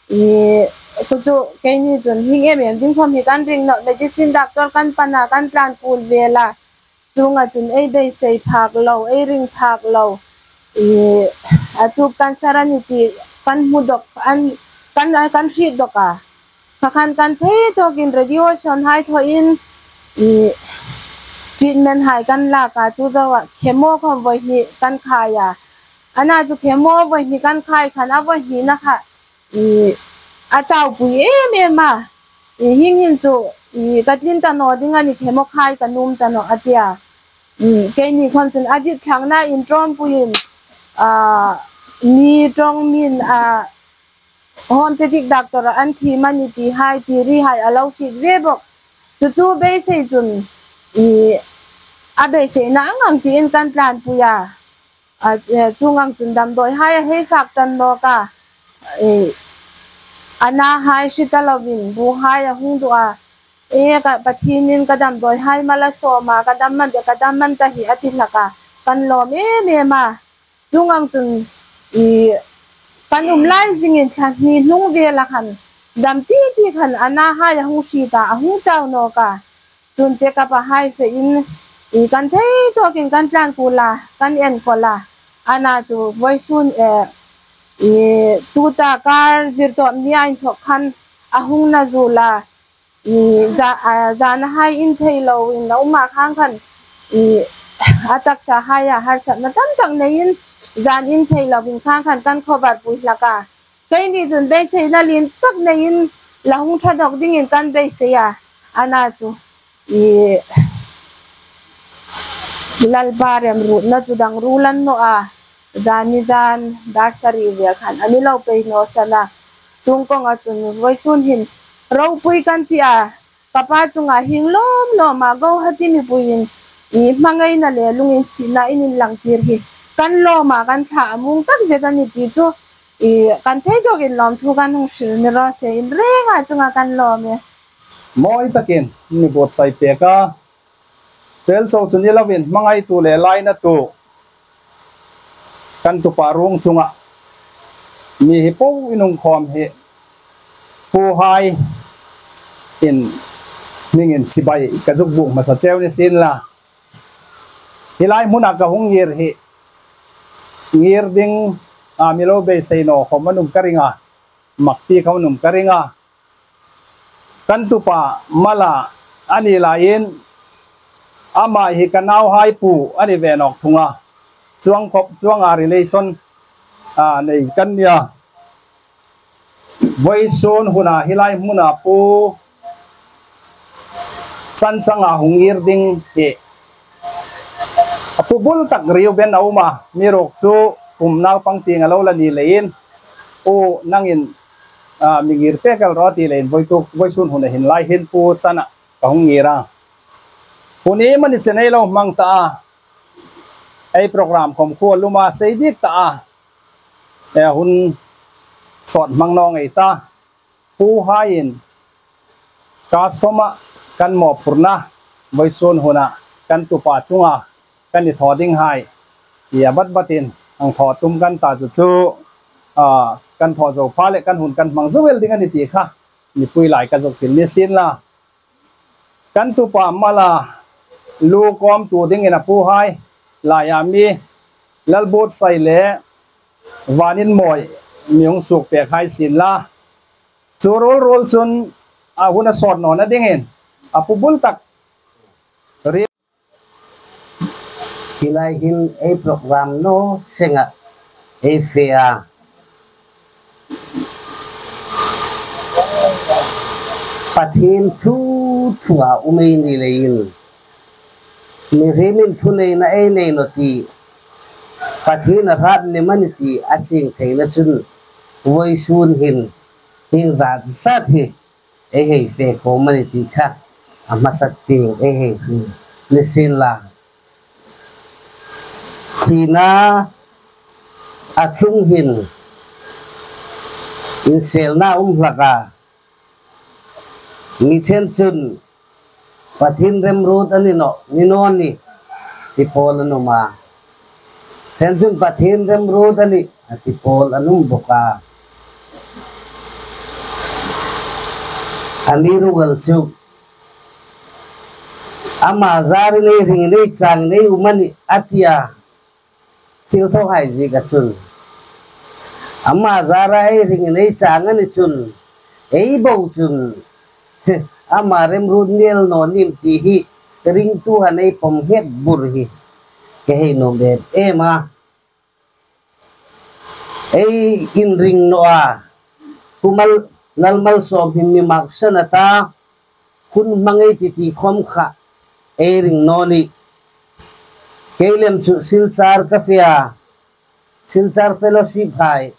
I, chu chu keini chun hieng em em ding khawm hi kan ring nawh, medicine doctor kan pan a, kan tlan kul vel a. Chuonga chun ei beisei phak lo, ei ring phak lo. I, a chuong cancer a ni ti kan hmu dawk, an, kan, kan hriet dawk a. Kha khan kan thei tawkin radiation hai thawin, i, treatment hai kan lak a, chu zoa chemo khawm vawi hni kan khai a. Ana chu chemo vawi hni kan khai khan a vawi hnina kha, i, a chaupui em em a. I, hieng hin chu, i, ka tlin ta naw ding a ni, chemo khai ka nuom ta nawh a ti a. Mm, keini khawm chun a ditthlangna inṭawmpuiin, a, mi ṭawng min, a, homeopathic doctor an thiem a ni ti hai, theory hai a lo hriet ve bawk. Chu chu beisei chun, i, a beiseina ang ang tiin kan tlanpui a. A, e, chuong ang chun damdawi hai a hei fak ṭan nawk a. E, a na hai hre ta lovin bu hai a hung duh a. E, ka Pathienin ka damdawi hai mal a sawm a, ka dam man, ka dam man ta hi a ti hlak a. Kan lawm em em a. Chuong ang chun, i, kan um lai zingin thla hni hnung vel a khan dam ti ti khan a na hai a hung hriet a, a hung chau nawk a. Chun check up a hai fein, i, kan thei tawkin kan tlan kul a, kan enkawl a. Ana chu vawisun, e, i, tuta kar zir tawp nia inthawk khan a hung na zuol a. I, za-, a, zan a hai in thei loin a um a, khang khan, i, a taksa hai a harsatna tam tak neiin zan in thei loin khang khan kan cover pui hlak a. Keini chun beiseina lien tak neiin la hung ṭha nawk dingin kan beisei a. Ana chu, i, Lalpa remruotna chu dang ruol a ni naw a. Zani zan dar sari vel khan a mi lo pei naw san a. Chuong kawnga chun vawisun hin ropui kan ti a. Ka pa chunga hieng lawm lawma Guwahati mipuiin i hmangaina le lunginsietna in inlang tir hi kan lawm a, kan thla a muong tak zet a ni ti chu i kan thei tawkin lawmthu kan hung hril ni raw se, in renga chunga kan lawm e. Mawi takin mi buotsai pek a. Chu el chau chu ni lovin hmangaitu le lainatu kan tupa ruong chunga mi hi po in hung khawm hi Pu Hai in hmingin chibai ka zuk buk hmasa cheu ni sien la. Hi lai hmuna ka hung ngir hi ngir ding a mi lo beisei naw khawm a nuom ka ring a, mak ti khawm a nuom ka ring a. Kan tupa mal a ni laiin ama hi ka nauhai pu a ni ve nawk thung a. Chuong khawp chuonga relation, a, nei kan nia. Vawisun huna hi lai hmuna Pu Chanchanga hung ngir ding hi a pu bul tak riu ben a um a, mi ruok chu kum naupang tieng a lo la ni leiin, "U, nangin, a, mi ngir pek el rawh," ti leiin vawituk, vawisun huna hin lai hin Pu Chana ka hung ngir a. Hun iemani chen ei lo hmang ta a, ei program khawm khu a lum a, sei dik ta a, e, hun sawt hmang naw ngei ta. Pu Haiin Kaskhoma kan mawphurna vawisun huna kan tupa chunga kan i thaw ding hai, i a bat batin hang thaw tum kan ta chu chu, a, kan thaw zo pha le kan hun kan hmang zo el ding a ni ti kha mipui lai ka zuk hril ni sien la. Kan tupa mal a lu kawmtu dingin a Pu Hai laia mi Lalbuotsai le Vaninmawi mi hung suok pek hai sien la. Chu ruol ruol chun a hun a sawt nawna dingin a pu bul tak ri- Hi lai hin ei program naw senga ei fe a. Pathien thu thua um ei ni leiin, mihriemin thuneina ei nei naw ti, Pathien a hrat ni mani ti a chieng theina chun, vawisun hin hieng zat zat hi ei hei fe khawm a ni ti kha a hmasa tieng ei hei hril ni sien la. Thina a tlung hin inselna um hlak a, mi ṭhen chun Pathien remruot a ni naw, ni naw ni ti pawl an um a. Chen chun Pathien remruot a nih a ti pawl an um bawk a. Amiruokchu ama zarin ei ringin ei changin ei um a nih a ti a. Thil thaw hai ziek a chun, ama zara ei ringin ei chang a ni chun, ei bo chun ama remruot mial naw nim ti hi ringtu han ei pawm het bur hi ka hei nuom em em a. Ei inring naw a, Pu Mal, Lal Malsawm hin mi maksan a ta, hun hmang ei ti ti khawm kha ei ring naw nih. Kei lem chu Silchar ka fe a, Silchar Fellowship hai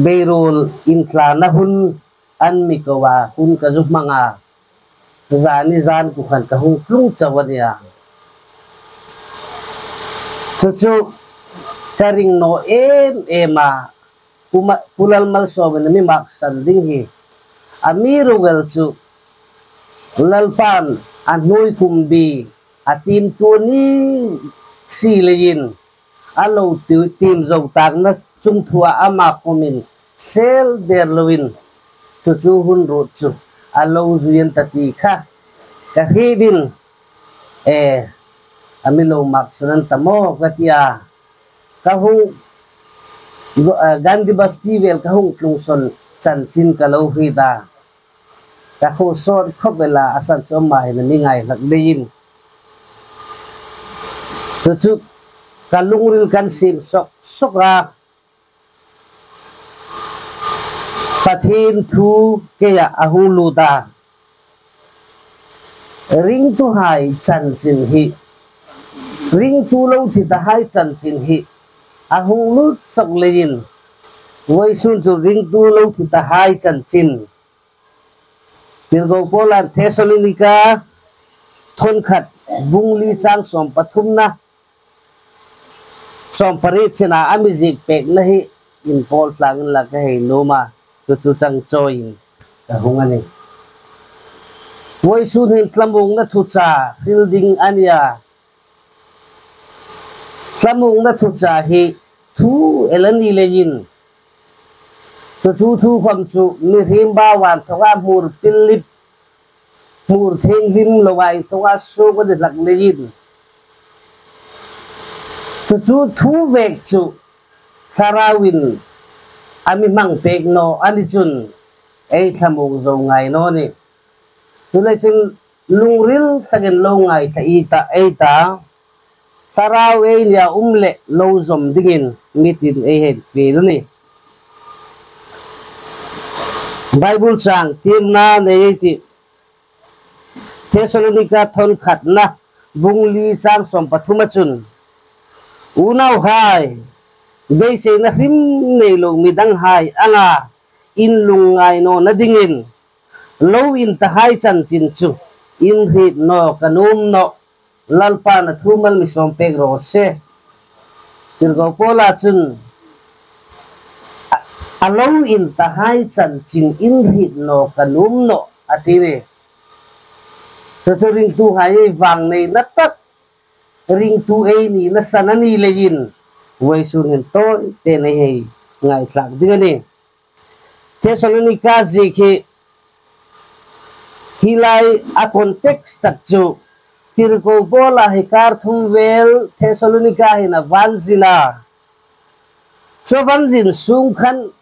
beiruol inthlana hun an mi ko a, hun ka zu hmang a, zani zan kuo khan ka hung tlung chau a nih a. Chu chu ka ring naw em em a, Pu Ma-, Pu Lal Malsawmin a mi maksan ding hi. Amiruokchu Lalpan a hnuoi kum bi a tiemtu ni si leiin a lo ti-, tiem zo takna chungthua ama khawmin sel der loin chu chu hun ruot chu a lo zui an ta ti kha ka hriet ding. E, a mi lo maksan an ta maw ka ti a. Ka hung, eh, Gandhi Basti vel ka hung tlung sawn chanchin ka lo hriet a. Ka khuo sawt khawp el a, a san chu ama hin a mi ngai hlak leiin. Chu chu ka lungril kan siem sawk sawk a. Pathien thu keia a hung lut a. Ringtuhai chanchin hi, ringtu lo thi tahai chanchin hi a hung lut sawk leiin, vawisun chu ringtu lo thi tahai chanchin. Tirko Paula'n Thessalonika thawn khat bung li chang sawm pathumna, sawm pariet chena a mi ziek pekna hi inpawl tlangin la ka hei nuom a, chu chu chang chawiin ka hung a nih. Vawisun hin thlamuongna thuchah hril ding a nih a. Thlamuongna thuchah hi thu el a ni leiin, chu chu thu khawm chu mihriem bau inthawka hmur pil lip, hmur thienghlim loa inthawka suok a ni hlak leiin, chu chu thu vek chu Thlarauvin a mi hmang pek naw a ni chun ei thlamuong zo ngai naw nih. Chuleiin chun lungril takin lo ngaithla ei ta, ei ta. Thlarau ei nia um leh lo zawm dingin mitin ei hei fiel a nih. Bible chang tirna nei ei tih. Thessalonika thawn khatna bung li chang sawm pathuma chun, unauhai, beiseina hrim nei lo midanghai anga in lungngai nawna dingin lo in tahai chanchin chu in hriet naw ka nuom nawh. Lalpan a thu mal mi sawm pek raw se. Tirko Paula chun a, a lo in tahai chanchin in hriet naw ka nuom nawh a ti a nih. Chu chu ringtuhai ei vangneina tak, ringtu ei nina san a ni leiin vawisun hin tawite nei hei ngaithlak ding a nih. Thessalonika ziek hi, hi lai a context tak chu, Tirko Paula hi kar thum vel Thessalonika hin a va zin a. Chu va zin sung khan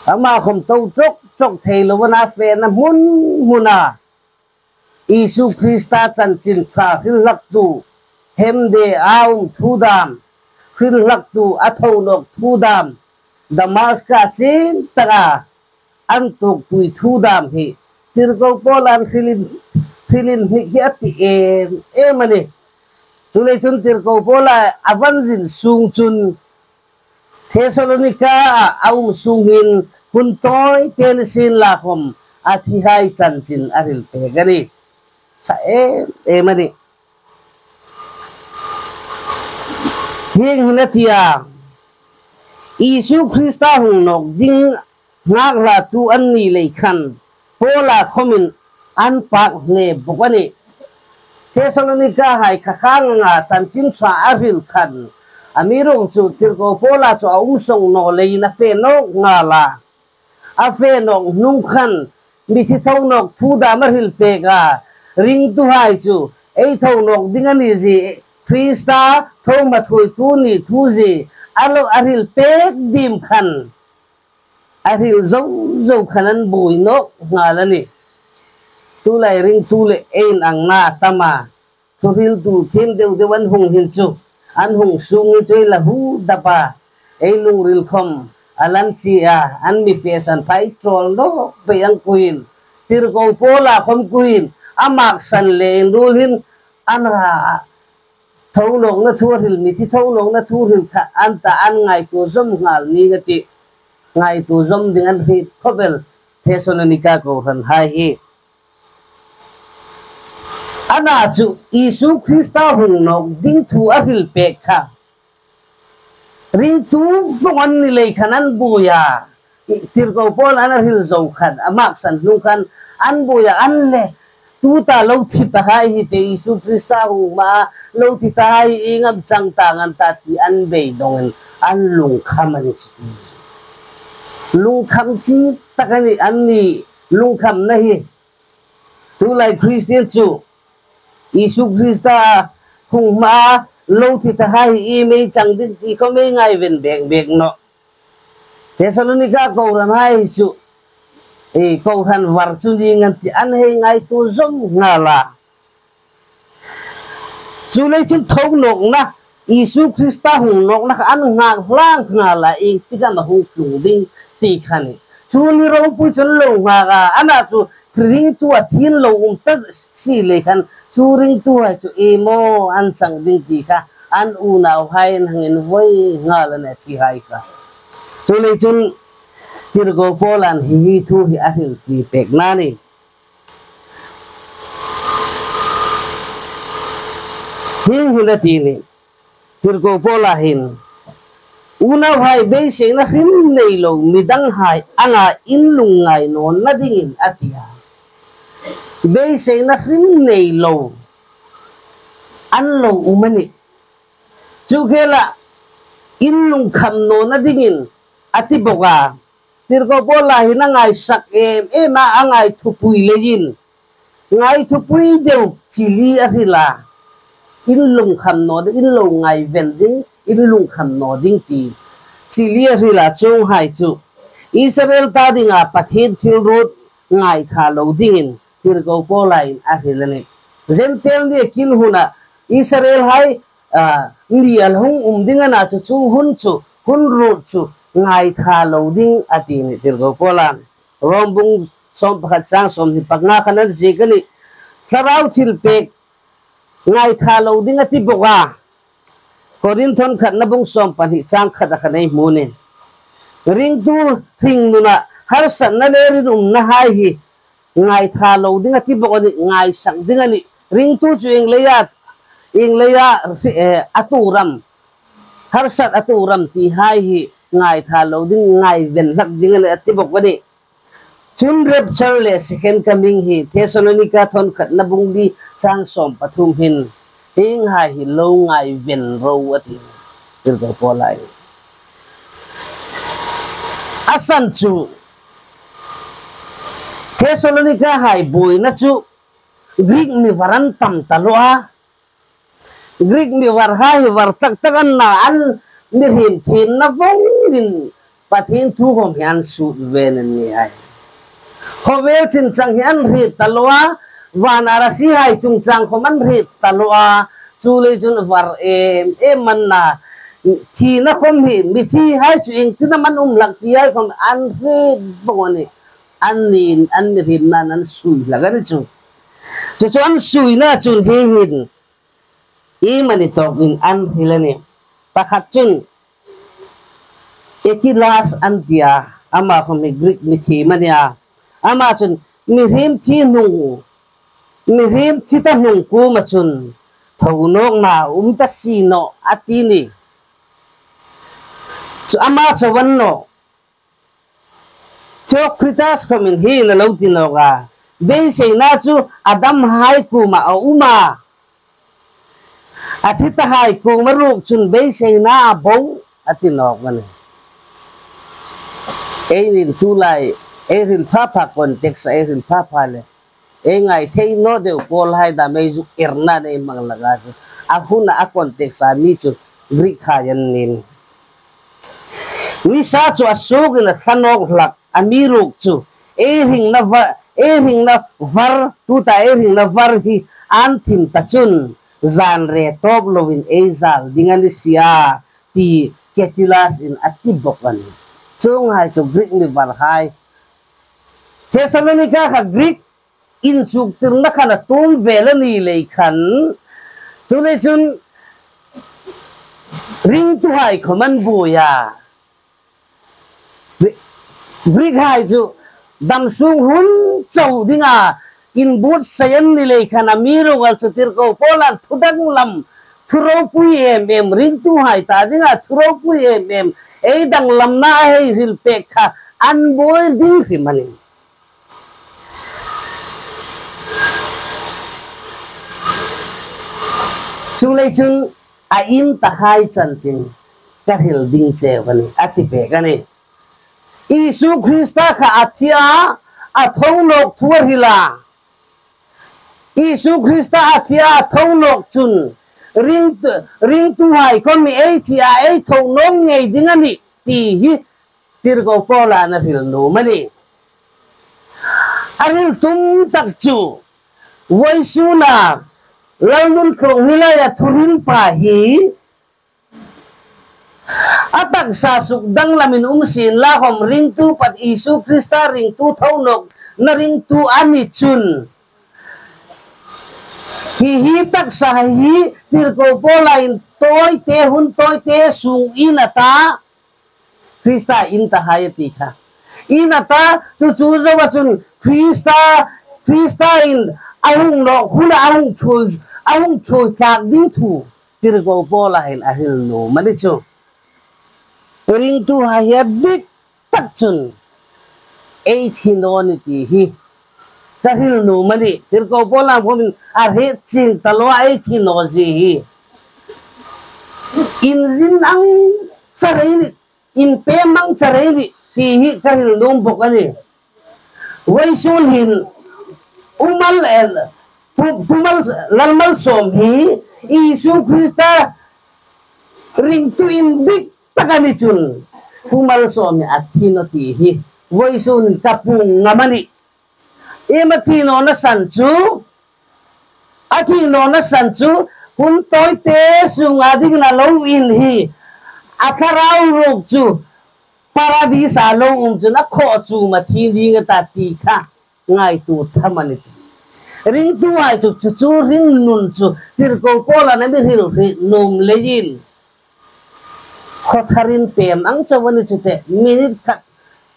ama khawm to chawk chawk thei lo a na, fena hmun hmuna Isu Krista chanchin ṭha hril hlaktu, hemde a um thu dam, hril hlaktu a tho nawk thu dam, Damaska chin taka an tuokpui thu dam hi Tirko Paula'n hrilin, hrilin hnik hi a ti em em a nih. Chuleiin chun Tirko Paula a va zin sung chun Thessalonika a um sung hin hun tawite ni sien la khawm a thihai chanchin a hril pek a nih. Ṭha em em a nih. Hieng hin a ti a, Isu Krista hung nawk ding ngakhlatu an ni lei khan Paula khawmin an pak hle bawk a nih. Thessalonika hai kha khang anga chanchin ṭha a hril khan, amiruokchu tirko Paula chu a um sawng naw leiin a fe nawk nghal a. A fe nawk hnung khan mithi tho nawk thu dam a hril pek a, ringtuhai chu ei tho nawk ding a ni zie, Krista tho hma thuoitu ni thu zie a lo a hril pek dim khan, a hril zo zo khan an buoi nawk nghal a nih. Tulai ringtu le ei inangna a tam a, thuhriltu thiem deu deu an hung hin chu, an hung sung hin chu ei la hu dap a, ei lungril khom a lan chi a, an mi fe san phai ṭawl nawk pei ang kuin, tirko Paula khom kuin, a maksan le inruol hin an ra a, tho nawkna thu a hril, mithi tho nawkna thu hril kha an ta, an ngaituo zawm nghal ning a tih. Ngaituo zawm ding an hriet khawp el Thessalonika kohranhai hi. Ana chu Isu Krista hung nawk ding thu a hril pek kha ringtu vawng an ni lei khan an buoi a. Tirko Paula a hril zo khan, a maksan hnung khan an buoi a, an le, tuta lo thi tahai hi te, Isu Krista hung hmaa lo thi tahai hi ieng am chang tang an ta ti an beidongin an lungkham a ni chu ti. Lungkham chi tak a ni, an ni lungkhamna hi. Tulai Kristien chu Isu Krista hung hmaa lo thi tahai hi ieng am chang ding ti khom ei ngaiven bek bek nawh. Thessalonika kohranhai chu, e, kohran var chu ning an tih, an hei ngaituo zawm nghal a. Chuleiin chun tho nawkna, Isu Krista hung nawkna kha an nghak hlang nghal a, ieng tik am a hung tlung ding ti kha a nih. Chu ni ropui chun lo nghak a, ana chu ringtu a thin lo um ta si lei khan, chu ringtuhai chu ieng am an chang ding ti kha, an unauhai an hang invoi nghal a nih, a thihai kha. Chuleiin chun tirko Paula'n hi hi thu hi a hril fie pekna a nih. Hieng hin a ti a nih. Tirko Paula hin, unauhai, beiseina hrim nei lo midanghai anga in lungngai nawna dingin a ti a. Beiseina hrim nei lo an lo um a nih. Chu khela in lungkham nawna dingin a ti bok a. Tirko Paula hin a ngaisak em em a, a ngaithupui leiin, ngaithupui deu chi li a hril a. In lungkham naw ding, in lo ngaiven ding, in lungkham naw ding ti chi li a hril a, chuonghai chu Israel ta dinga Pathien thil ruot ngaitha lo dingin tirko Paula'n a hril a nih. Gentile ni a kin huna Israelhai, a, mi a hung um ding a na chu, chu hun chu, hun ruot chu ngaitha lo ding a ti a nih tirko Paula'n. Rom bung sawm pakhat chang sawmhni panga khan a ziek a nih. Thlarau thilpek ngaitha lo ding a ti bok a. Korinth khatna bung sawm pahni chang khat a khan ei hmu a nih. Ringtu hringnuna harsatna le rinumnahai hi ngaitha lo ding a ti bok a nih, ngaisak ding a nih. Ringtu chu ieng leia, ieng leia, eh, a tuor am, harsat a tuor am tihai hi ngaitha lo ding, ngaiven hlak ding a nih a ti bok a nih. Chun rapture le second coming hi Thessalonika thawn khatna bung li chang sawm pathum hin, hienghai hi lo ngaiven ro a ti. Tirko Paula'n. A san chu, Thessalonikahai buoina chu Greek mi var an tam ta lo a. Greek mi varhai hi var tak tak an na, an mihriem thiemna vawngin Pathien thu khom hi an sut ve an ni a. Khawvel chin chang hi an hriet ta lo a, van arasihai chungchang khom an hriet ta lo a, chuleiin chun var em em an na, thina khom hi, mithihai chu ieng tin am an um hlak tihai khom an hriet vawng a nih, an ni, an mihriemna an sui hlak a ni chu. Chu chu an suina chun hi hin, iemani tawkin an hril a nih. Pakhat chun Ekilas an ti a, ama khom hi Greek mithiem a ni a. Ama chun mihriem thi hnung, mihriem thi ta hnung kuoma chun tho nawkna um ta si nawh a ti a nih. Chu ama chauh a ni nawh. Theocritus khomin hi hin a lo ti nawk a, beiseina chu Adamhai kuoma a um a, A thi tahai kuoma ruok chun beiseina a bo a ti nawk a nih. Eini'n tulai, ei hril pha pha context-a ei hril pha pha le, ei ngai thei naw deu Paulhai dam ei zuk erna nei hmang laka chu, a huna a context-a mi chu Greek-hai an nih. Nisa chu a suokin a thla nawk hlak, amiruokchu ei hringna va-, ei hringna var, tuta ei hringna var hi an thim ta chun, zan re tawp loin ei zal ding a ni si a, ti Tertullus-in a ti bawk a nih. Chuonghai chu Greek mi varhai. Thessalonica kha Greek inchuktirna khan a tum vel a ni lei khan, chuleiin chun ringtuhai khom an buoi a. Greek-hai chu dam sung hun chau dinga inbuotsai an ni lei khan, amiruokchu tirko Paula'n thu danglam, thu ropui em em, ringtuhai ta dinga thu ropui em em, ei danglamna a hei hril pek kha an buoi ding hrim a nih. Chuleiin chun a in tahai chanchin ka hril ding cheu a nih, a ti pek a nih. Isu Krista kha a thi a, a tho nawk thu a hril a. Isu Krista a thi a, a tho nawk chun ring-, ringtuhai khom hi ei thi a, ei tho nawk ngei ding a nih, ti hi tirko Paula'n a hril nuom a nih. A hril tum tak chu, vawisuna Lalnuntluong hi laia thuhrilpa hi a taksa suk danglamin um sien la khom, ringtu pat Isu Krista ringtu tho nawkna ringtu a ni chun, hi hi taksa hi tirko Paula'n tawite, hun tawite sung in a ta, Krista in tahai a ti kha. In a ta, chu chu zoa chun Krista, Krista'n a hung nawk huna a hung ṭhuoi, a hung ṭhuoi tlak ding thu tirko Paula'n a hril nuom a ni chu. Ringtuhai hi a dik tak chun ei thi naw ni ti hi ka hril nuom a nih. Tirko Paula'n khom a hriet chieng ta lo a, ei thi naw zie hi. Inzin ang char ei nih, inpem ang char ei nih ti hi ka hril nuom bawk a nih. Vawisun hin Pu Mal, eh, Pu, Pu Mal, Lal Malsawm hi Isu Krista ringtu indik tak a ni chun, Pu Malsawm hi a thi naw ti hi vawisun ka puong ngam a nih. Iem a thi nawna san chu, a thi nawna san chu, hun tawite sunga dingin a lo in hi, a thlarau ruok chu Paradis-a lo um chun a khawchum a thi ding a ta ti kha ngaituo tham a ni chu. Ringtuhai chu chu chu hringnun chu tirko Paula'n a mi hril hriet nuom leiin, khawtharin pem ang chau a ni chu te, minute khat,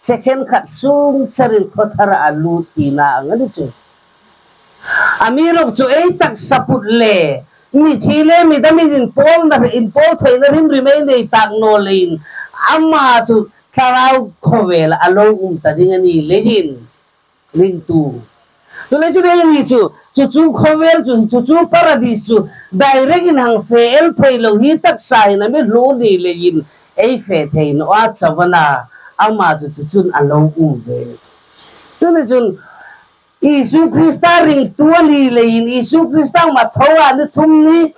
second khat sung charin khawthara a lut tina ang a ni chu. Amiruokchu ei taksa put le, mithi le midamin inpawlna, inpawl theina hrim hrim ei nei tak naw leiin, ama chu thlarau khawvela a lo um ta ding a ni leiin, ringtu. Chuleiin chu eini chu, chu chu khawvel chu, chu chu Paradis chu, direct-in hang fe el thei lo hi taksa hin a mi hluo ni leiin, ei fe thei naw a chau a na, ama chu chu chun a lo um ve. Chuleiin chun, Isu Krista ringtu a ni leiin, Isu Krista ma tho a ni thum ni,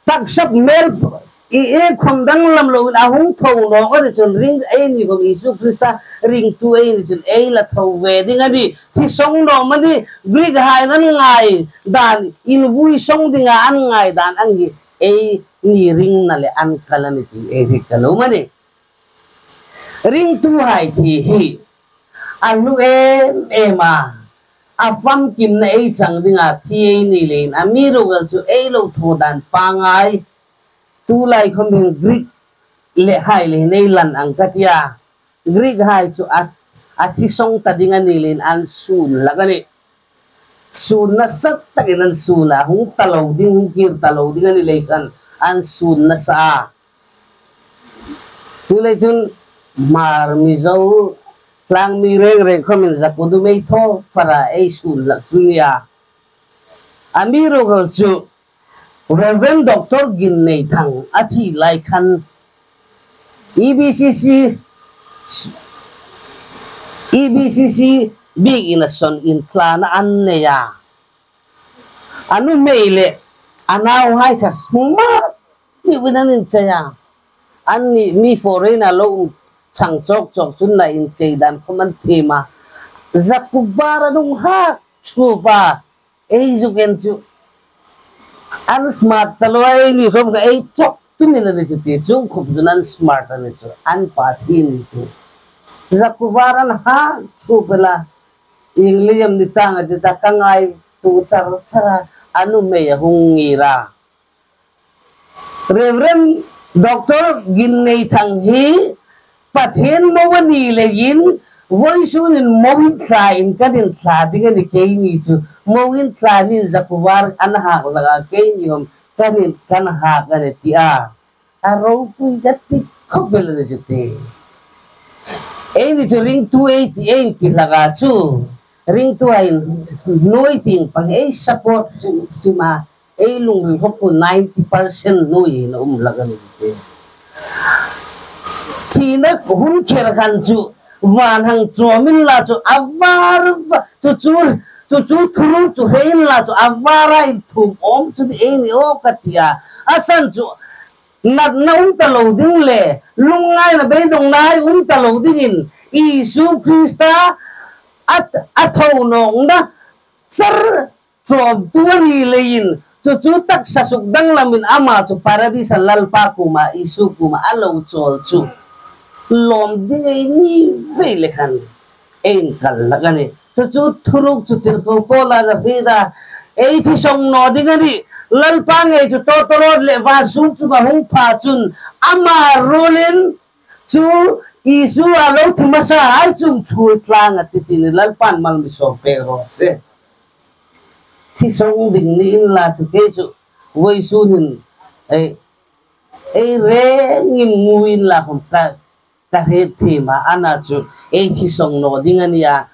taksa hmel i e khom danglam loin a hung tho nawk a ni chun ring, eini khom Isu Krista ringtu ei ni chun ei la tho ve ding a nih. Thi sawng naw am a nih, Greek-hai an ngai dan, invui sawng dinga an ngai dan ang hi eini ringna le an kal a nih ti ei hriet ka nuom a nih. Ringtuhai thi hi a hlu em em a, a famkimna ei chang dinga thi ei ni leiin, amiruokchu ei lo thaw dan pangngai, tulai khom hin Greek le hai le hin ei lan ang ka tia. Greek-hai chu a, a thi sawng ta ding a ni leiin an sun hlak a nih. Sun nasa takin an sun a, hung ta lo ding, hung kir ta lo ding a ni lei khan an sun nasa a. Chuleiin chun Hmar, Mizo, Tlangmi reng reng khomin zakudum ei thaw fara ei sun hlak chu nia. Amiruokchu Reverend Doctor Ginneithang a thi lai khan E B C C, E B C C biekin a son in thlana an nei a. A nuhmei le a nauhai kha smart ti win an inchei a. Anni mi foreign a lo um chang chawk chawk chun na inchei dan khom an thiem a. Zakuvar an hung hak thup a. Ei zuk en chu an smart ta lo a, eini khom kha ei chawk tu ni lo ni chu ti chu khop chun an smart a ni chu, an pa thi ni chu. Zakuvar an hak thup el a, ieng leiin am ni tang a ti ta ka ngaituo char char a, a nuhmei a hung ngir a. Reverend Doctor Ginneithang hi Pathien mo a ni leiin, voisunin mo inthla in kan inthla ding a ni keini chu. Mo inthla nin Zakuvar an hak hlak a, keini khom kan in, kan hak a ni ti a. A ropui ka ti khop el a ni chu ti. Eini chu ringtu ei ti, ei ti hlak a chu. Ringtuhai nuoi tieng pang ei support hrim hrim a. Ei lungril khom khu ninety percent nuoi hin a um hlak a ni chu ti. Thina hun kher khan chu van hang ṭawm inla chu a var va, chu chu, chu chu thuruk chu hre inla chu a vara inthum awm chu ti eini aw ka ti a. A san chu natna um ta lo ding le, lungngaina beidongnahai um ta lo dingin, Isu Krista a, a tho nawkna char ṭawmtu a ni leiin, chu chu taksa suk danglamin ama chu Paradis-a Lalpa kuoma, Isu kuoma a lo chawl chu lawm ding ei ni ve le khan ei inkal hlak a nih. Chu chu thuruk chu tirko Paula'n a hriet a, ei thi sawng naw ding a nih. Lalpa ngei chu tawtawrawt le van sung chunga hung pha chun ama ruolin chu Isu a lo thi hmasahai chu ṭhuoi tlang a tih ti ni Lalpa'n mal mi sawm pek raw se. Thi sawng ding ni inla chu kei chu voisunin ei, ei rengin ngu inla khom ka, ka hriet thiem a, ana chu ei thi sawng naw ding a nih a.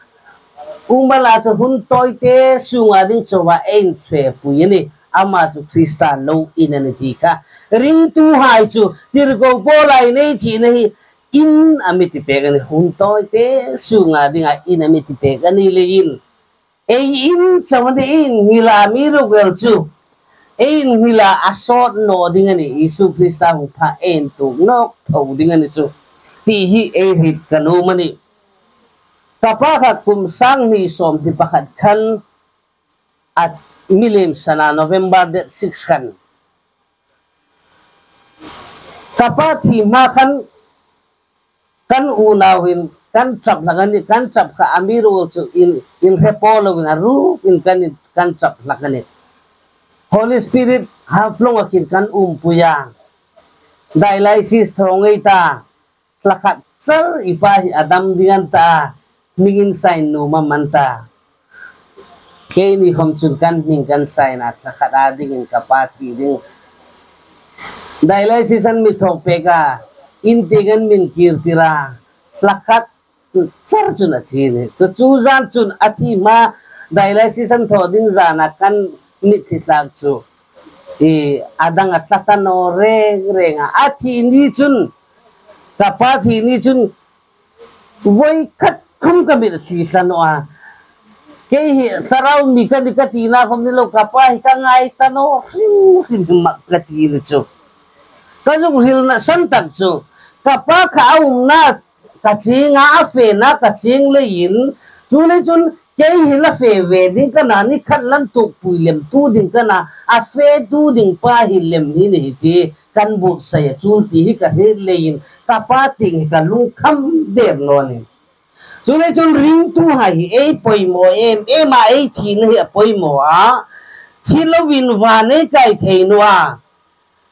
Umala chu hun tawite sunga ding chauha ei inṭhepui a nih. Ama chu Krista lo in a nih ti kha. Ringtuhai chu tirko Paula'n ei thina hi in a mi ti pek a nih. Hun tawite sunga dinga in a mi ti pek a ni leiin, ei in chauh a nih, ei inngila mi ruok el chu ei inngila a sawt naw ding a nih. Isu Krista hung pha ei intuok nawk tho ding a ni chu ti hi ei hriet ka nuom a nih. Ka pa kha kum sang hni sawmhni pakhat khan a mi liem san a, November date six khan. Ka pa thi hma khan kan unauin kan ṭap hlak a nih, kan ṭap kha amiruokchu in, inhre po loin a rukin kan, kan ṭap hlak a nih. Holy Spirit Haflong-a khin kan umpui a. Dialysis thaw ngei ta. Thla khat char i pa hi a dam ding an ta, hming in sign nuom am an ta. Keini khom chun kan hming kan sign a, thla khat a dingin ka pa thi ding. Dialysis an mi thaw pek a, in tieng an mi inkirtir a, thla khat char chun a thi a nih. Chu chu zan chun a thi hma, dialysis an thaw ding zana kan mitthi tlak chu i, a dang a tla ta naw reng reng a. A thi ni chun, ka pa thi ni chun voi khat khom ka mit a thli thla naw a. Kei hi thlarau mi ka nih ka tina khom ni lo, ka pa hi ka ngai ta naw hrim hrim hi mak ka ti ni chu. Ka zuk hrilna san tak chu, ka pa kha a umna ka chieng a, a fena ka chieng leiin, chu lei chun kei hi la fe ve ding ka na, ni khat la intuokpui lem tu ding ka na, a fe tu ding pa hi lem hi ni hi ti kan buotsai a chun ti hi ka hriet leiin, ka pa tieng hi ka lungkham der naw a nih. Chu lei chun ringtuhai hi ei poimaw em em a, ei thina hi a poimaw a, thi loin van ei kai thei naw a.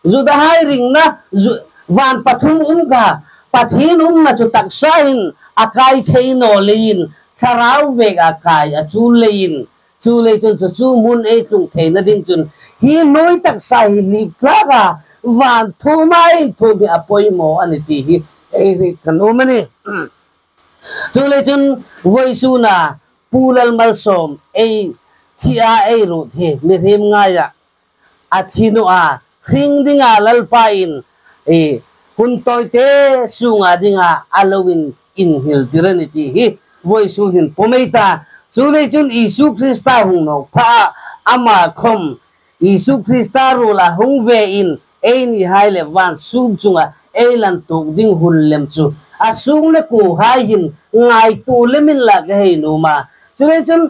Judahai ringna, Ju-, van pathum um kha, Pathien umna chu taksa hin a kai thei naw leiin, thlarau vek a kai a chun leiin, chu lei chun chu chu hmun ei tlung theina ding chun, hi hnuoi taksa hi hlip tlak a, van thuma ei inthum hi a poimaw a nih ti hi ei hriet ka nuom a nih. Chu lei chun voisuna Pu Lalmalsawm ei thi a ei ruot hi mihriem ngaia a thi naw a, hring dinga Lalpa'n, e, hun tawite sunga dinga a lo in, inhil tir a nih ti hi vawisun hin pawm ei ta. Chuleiin chun Isu Krista hung nawk pha a, ama khawm Isu Krista ruola hung ve in, einihai le van sûm chunga ei lan tuok ding hun lem chu a sûng le kuohai hin ngaituo lemin la ka hei nuom a. Chuleiin chun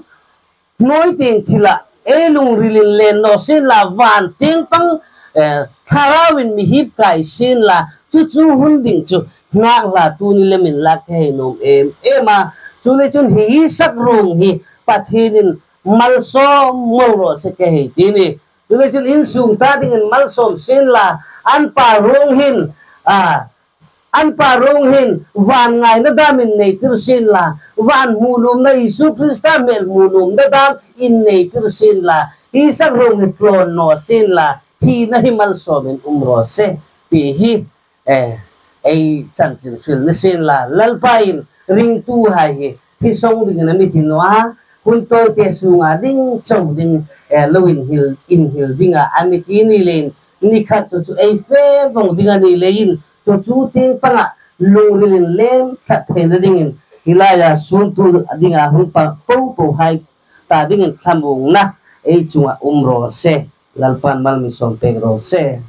hnuoi tieng thila ei lungrilin len naw sienla, van tieng pang, eh, thlarauin mi hip kai sienla, chu chu hun ding chu ngakhlatu ni lemin la ka hei nuom em em a. Chuleiin chun hi Isak ruong hi Pathienin malsawm ngol raw se ka hei ti a nih. Chuleiin chun insung ta dingin malsawm sienla, an pa ruong hin, a, an pa ruong hin van ngaina dam innei tir sienla, van hmu nuomna, Isu Krista hmel hmu nuomna dam innei tir sienla, Isak ruong hi tlawn naw sienla, thina hi malsawmin um raw se ti hi, eh, ei chanchin hril ni sienla, Lalpa'n ringtuhai hi thi sawng dingin a mi ti naw a, hun tawite sunga ding chau ding, eh, lo inhil, inhil dinga a mi ti ni leiin, ni khat chu chu ei fe vong ding a ni leiin, chu chu tieng panga lungrilin lem tlat theina dingin, hi laia sûngtu dinga hung pa po pohai ta dingin thlamuongna ei chunga um raw se. Lalpa'n mal mi sawm pek raw se.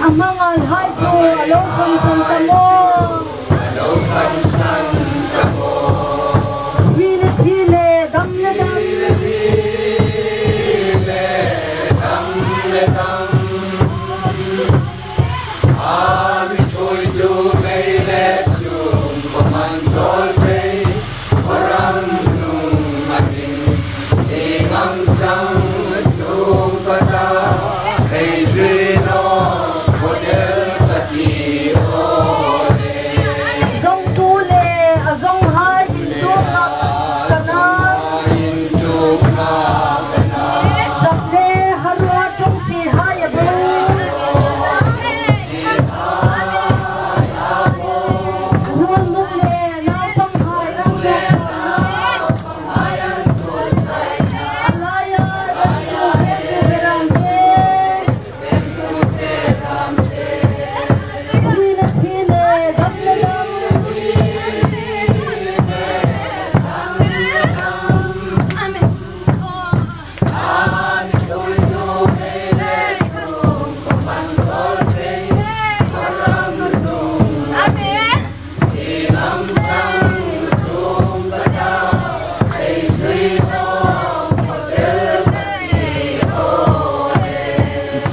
A hmangaihai chu a lo khawm san ta maw? Thi le thi le, dam le dam. Zawngtu le a zawnghai inchuk ngap ka na. Zap le harua ṭawng si hai a bul. Ruolmuk le naupanghai ram tuk.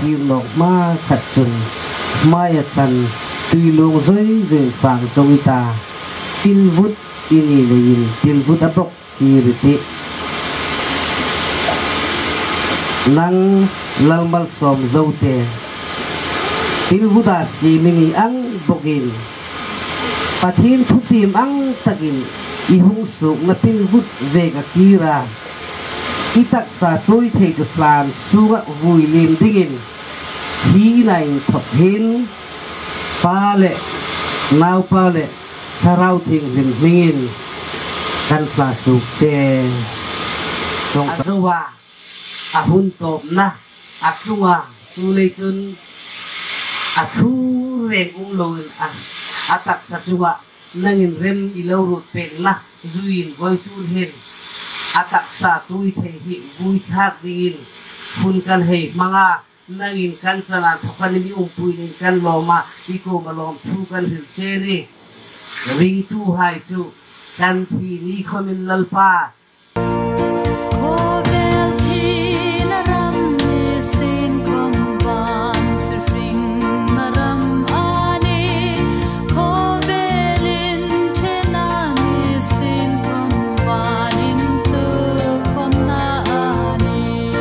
Kir nawk hma khat chun, hmaia chun, tui luong zoi zoi fang zo i ta. Pilvut i ni leiin, pilvut a bawk kir i tih. Nang Lalmalsawm Zote, pilvuta siem i ni ang bawkin, Pathien thutiem ang takin i hung suokna pilvut ve ka kir a, i taksa ṭhuoi thei chu hlan sunga vui liem dingin hi ina inthawk hin Pa le Naupa le Thlarau Thienghlim hmingin kan hla suok che. Ṭawng a zo a, a hun tawpna a tlung a, chuleiin chun a thu reng um loin a, a taksa chunga nangin rem i lo ruot pekna zuiin vawisun hin a taksa ṭhuoi thei hi vui thlak dingin hun kan hei hmang a. Nangin kan chana thawk a ni mi umpui ning kan lawm a, i kuoma lawmthu kan hril che a nih. Ringtuhai chu kan thi ni khawmin Lalpa. Khawvel thina ram ni sin khawm van chu hringna ram a nih. Khawvel inṭhena ni sin khawm van intukhawmna a nih.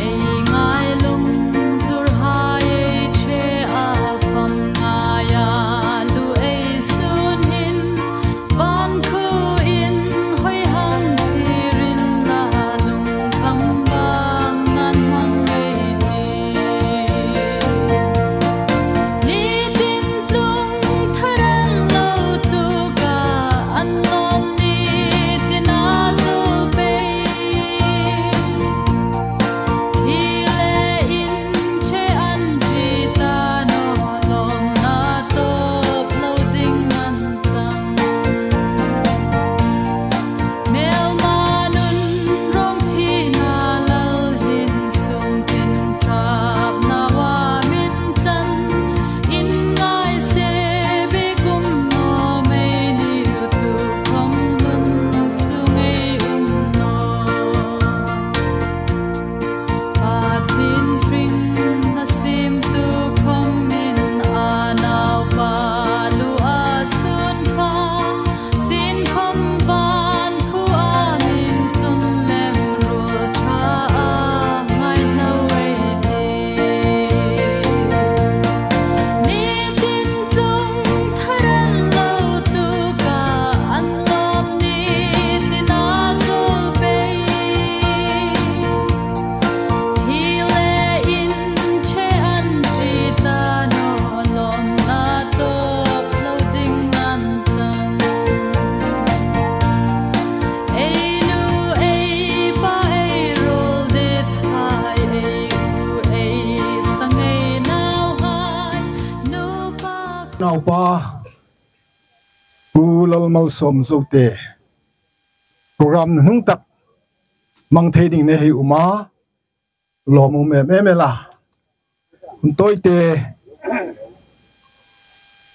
Ei ngailung zurhai ei ṭhe a, khawm ngaia lu ei sun hin, van khuo inhawi hang thirin la lungkham bang nan hmang ei tih. Nitin tlung tharan lo tuka, an lawm nitina zul pei. Thi le inṭhe an ṭi ta naw, lawmna tawp lo ding an chang. Hmelma nun rawng thina lal hin sung tin ṭap nawa min chan. In ngai se bik um naw, mei ni tu khawm nun sung ei um naw. Pathien hringna siemtu khawmin a naupa lu a sun kha, sin khawm van khuo a min tlun lem ruol ṭha a ngai hlau ei tih. Nitin tlung tharan lo tuka, an lawm nitina zul pei. Thi le inṭhe an ṭi ta naw, lawmna tawp lo ding an chang. Ei nu, ei pa, ei ruol dit hai, ei u, ei sang, ei nauhai, nupa. Naupa, Pu Lalmalsawm Zote, program hnung tak hmang thei dingin ei hei um a, lawmum em em el a. Hun tawite,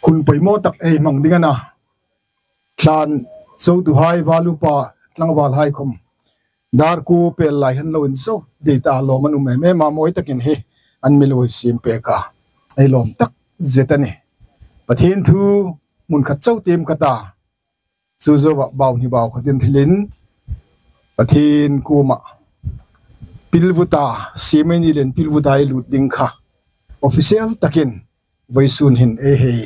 hun poimaw tak ei hmang ding a na. Thlan zotuhai, val upa, tlangvalhai khawm dar kuo pel lai han lo inzo dei ta, lawm an um em em a, mawi takin hi an mi lo siem pek a. Ei lawm tak zet a nih. Pathien thu hmun khat chau tiem ka ta. Chu zoa bau ni bau khatin thilin Pathien kuoma pilvuta, siemei ni len pilvuta ei lut ding kha official takin vawisun hin ei hei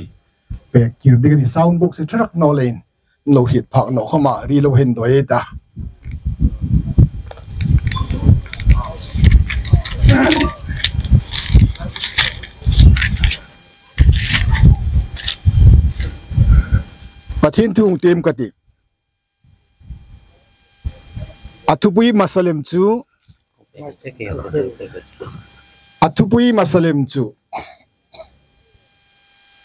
pek kir ding a nih. Sound box hi ṭha rak naw leiin lo hriet phak naw khawma ri lo hin dawi ei ta. Pathien thu hung tiem ka tih. A thupui hmasa lem chu, a thupui hmasa lem chu,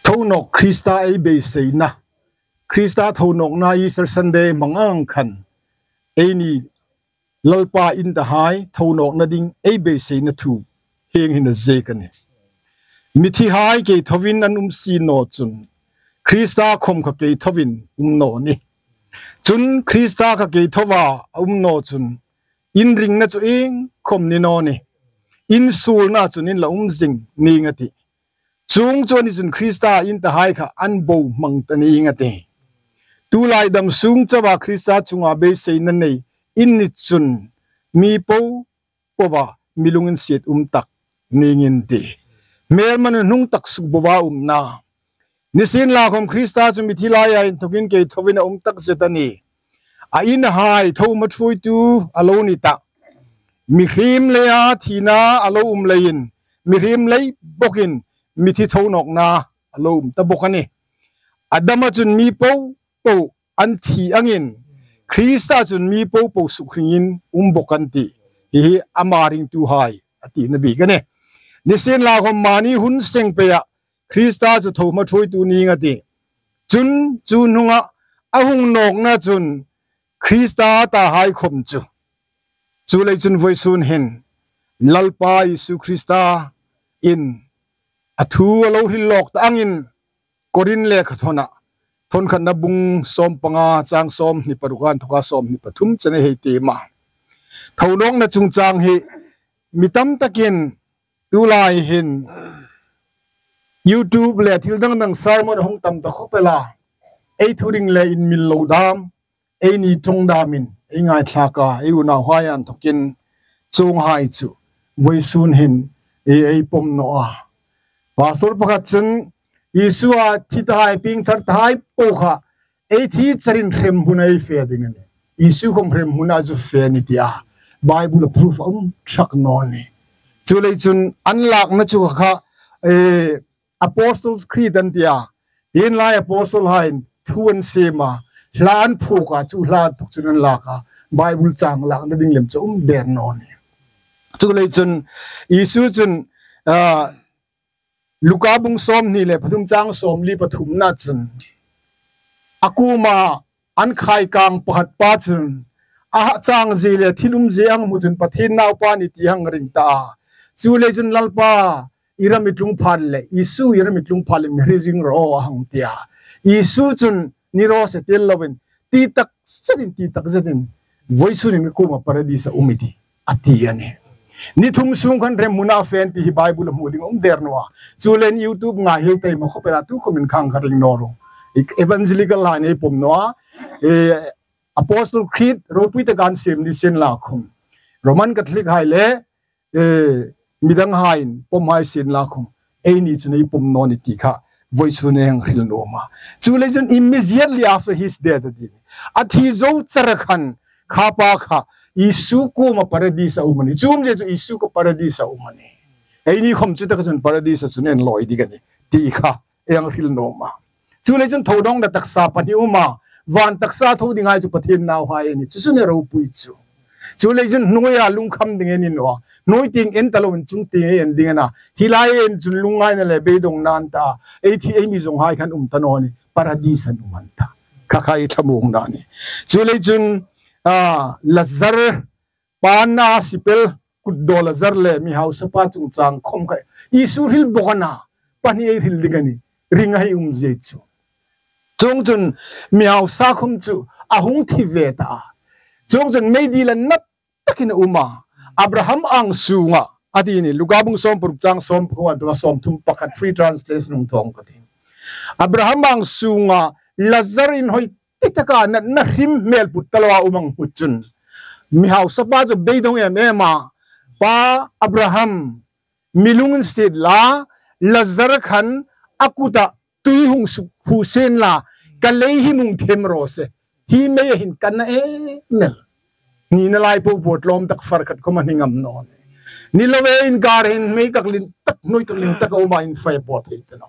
thonawk Krista ei beiseina, Krista thonawkna Easter Sunday hmang ang khan eini Lalpa intahai thonawkna ding ei beiseina thu hieng hin a ziek a nih. Mithihai keithoin an um si naw chun, Krista khawm kha keithoin um naw nih. Chun Krista kha keithoa a um naw chun, in ringna chu ieng khawm ni naw nih. In suolna chun in la um zing ning a tih. Chuong chu a ni chun Krista intahai kha an bo hmang ta ning a tih. Tulai dam sung chawa Krista chunga beiseina nei in ni chun, mi po poa mi lunginsiet um tak ning in tih. Hmelma nun hnung tak suk boa umna. Nisienlakhawm Krista chu mithi laia inthokin keithoin a um tak zet a nih. A inhai tho hma ṭhuoitu a lo ni tah. Mihriem leia thina a lo um leiin, mihriem lei bawkin mithi thonawkna a lo um ta bawk a nih. A dama chun mi po po an thi angin, Krista chun mi po po sukhringin um bawk an tih. Hi hi ama ringtuhai a tina bik a nih. Nisienlakhawm mani hun seng peia Krista chu tho hma ṭhuoitu ning a tih. Chun chu hnunga a hung nawkna chun Krista tahai khawm chu, chuleiin chun vawisun hin Lalpa Isu Krista in a thu a lo hril lawk ta angin Korin lekhathawna, thawn khatna bung sawm panga chang sawmhni paruk a inthoka sawmhni pathum chen ei hei tiem a. Tho nawkna chungchang hi mi tam takin tulai hin YouTube le thil dang dang sermon hung tam ta khawp el a. Ei thuring le inmil lo dam, eini ṭawng damin ei ngaithlak a, ei unauhai inthokin chuonghai chu vawisun hin ei, ei pawm naw a. Pastor pakhat chun Isua thi tahai, piengthar tahai po kha ei thi charin hremhmuna ei fe ding a nih. Isu khawm hremhmuna a zu fe a nih tia Bible-a proof a um thak naw nih. Chuleiin chun an lakna chu kha, eh, Apostles' Creed an tia. Hi lai apostle-hain thu an siem a, hla an phuok a, chu hla inthok chun an lak a. Bible chang lakna ding lem chu um der naw nih. Chuleiin chun Isu chun, ah, Luka bung sawmhni le pathum chang sawmli pathumna chun a kuoma an khaikang pakhat pa chun a changzie le thil umzie a hmu chun Pathien Naupa a nih ti hang ring ta a. Chuleiin chun Lalpa, i ram i tlung phat le, Isu i ram i tlung phat le mi hre zing rawh a hang tia. Isu chun ni raw se tel lovin, ti tak zetin, ti tak zetin, vawisun hin ka kuoma Paradis-a um i tih, a ti a nih. Ni thum sung khan hremhmuna a fe a nih ti hi Bible-a hmu ding um der naw a. Chuleiin YouTube ngai hi taima khawp el a, tu khawmin khang kha ring naw ro. Evangelical-hai ei pawm naw a. Eh, Apostles' Creed ropui taka an siem ni sien la khawm, Roman Catholic-hai le, eh, midang hain pawm hai sien la khawm, eini chun ei pawm naw nih ti kha vawisun ei hang hril nuom a. Chuleiin chun immediately after his death a ti. A thi zo chara khan kha pa kha Isu kuoma Paradis-a um a nih. Chu umzie chu Isu kha Paradis-a um a nih. Eini khawm chu taka chun Paradis-a chun en lawi ding a nih ti kha ei hang hril nuom a. Chuleiin chun tho nawkna taksa pahni um a, van taksa tho dinghai chu Pathien nauhai a nih. Chu chu a ropui chu. Chuleiin chun hnuoia lungkham ding ei ni naw a. Hnuoi tieng en ta lovin chung tieng ei en ding a na. Hi lai ei en chun lungngaina le beidongna a ni ta. Ei thi ei mi zawnghai khan um ta naw nih. Paradis-a an um a ni ta. Kha kha ei thlamuongna a nih. Chuleiin chun, ah, Lazar pa na sipel kut daw Lazar le mi hausa pa chungchang khawm kha Isu hril bawk a na, pahni ei hril ding a nih, ring a hei umzie chu. Chuongchun mi hausa khawm chu a hung thi ve ta a. Chuongchun meidil a na takin a um a. Abraham ang sunga, a ti a nih, Luka bung sawm paruk chang sawm pakua, sawmthum pakhat, free translation hung thawng ka ti. Abraham ang sunga Lazar inhawi ti taka natna hrim hmel put ta loa um ang hmu chun, mi hausa pa chu beidong em em a, Pa Abraham, mi lunginsiet la, Lazar khan a kuta tui hung suk hu sien la, ka lei hi mung them raw se. Hi mei a hin ka na em el. Ni na lai po po tlawm tak far khat khawm a hni ngam naw nih. Ni lo ve, inkar hin mei kaklin tak, hnuoi kaklin tak a um a, infai a pawt thei ta naw.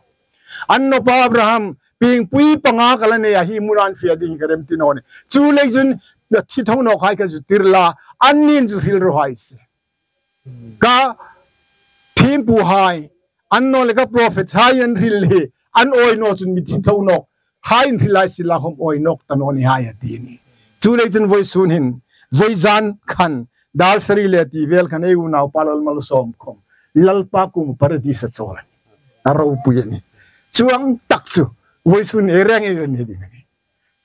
An naw pa Abraham, piengpui panga ka la nei a, hi hmuna an fe ding ka rem ti naw nih. Chuleiin chun, na thi tho nawkhai ka zu tir la, annin zu hril raw hai se. Ka thiempuhai, an naw le ka prophet hai an hril hi, an awi naw chun mi thi tho nawkhai an hril hai sien la khawm awi nawk ta naw ni hai a ti a nih. Chuleiin chun vawisun hin, vawizan khan, dar sari le ti vel khan ei unaupa Lalmalsawm khawm Lalpa kuoma Paradis-a chawl a nih. A ropui a nih. Chuong tak chu, vawisun ei reng ei reng ni ding a nih.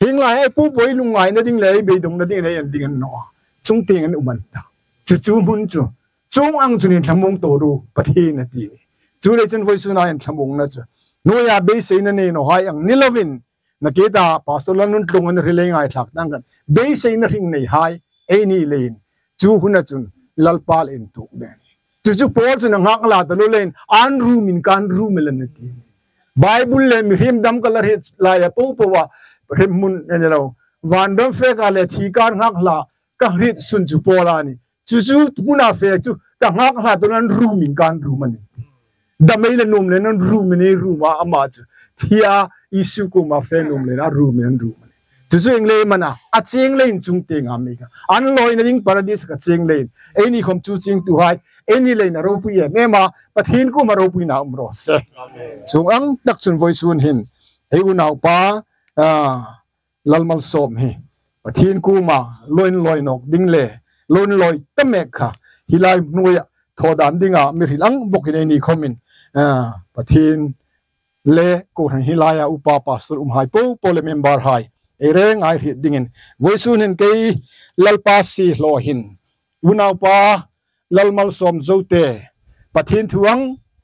Hieng lai ei po po ei lungngaina ding le ei beidongna ding le ei en ding a ni naw a. Chung tieng an um a ni ta. Chu chu hmun chu, chuong ang chun inthlamuong ta ro, Pathien a ti a nih. Chuleiin chun vawisun a inthlamuongna chu, hnuoia beiseina nei nawhai ang ni lovin, nakie ta Pastor Lalnuntluongin hril ei ngaithlak tah khan, beiseina hring neihai ei ni leiin, chu huna chun Lalpa le intuok ding. Chu chu Paul chun a nghak hla ta lo leiin, an rumin kan rum el a nih a ti. Bible le mihriem dam ka la hriet laia po po a, hremhmun a ni lo, van dam fe ka le thi kan nghak hla ka hriet sun chu Paul a nih. Chu chu hmuna fe chu ka nghak hla ta lo, an rumin kan rum a nih a ti. Dam ei la nuom leiin an rumin ei rum a, ama chu thia Isu kuoma fe nuom leiin a rumin an rum a nih. Chu chu ieng leiin am a na, a cheng leiin chung tieng a mi ka. An lawina ding Paradis ka cheng leiin. Eini khawm chu chengtuhai, eini leiin a ropui em em a, Pathien kuoma ropuina um raw se. Chuong ang tak chun vawisun hin, ei unaupa, ah, Lalmalsawm hi Pathien kuoma lo inlawi nawk ding le, lo inlawi ta mek kha, hi lai hnuoia thaw dan dinga mi hril ang bawkin eini khawmin, ah, Pathien le kohran hi laia upa pastor umhai popo le member hai ei reng ngai hriet dingin vawisun hin kei Lalpa siehlaw hin unaupa Lalmalsawm Zote, Pathien thu ang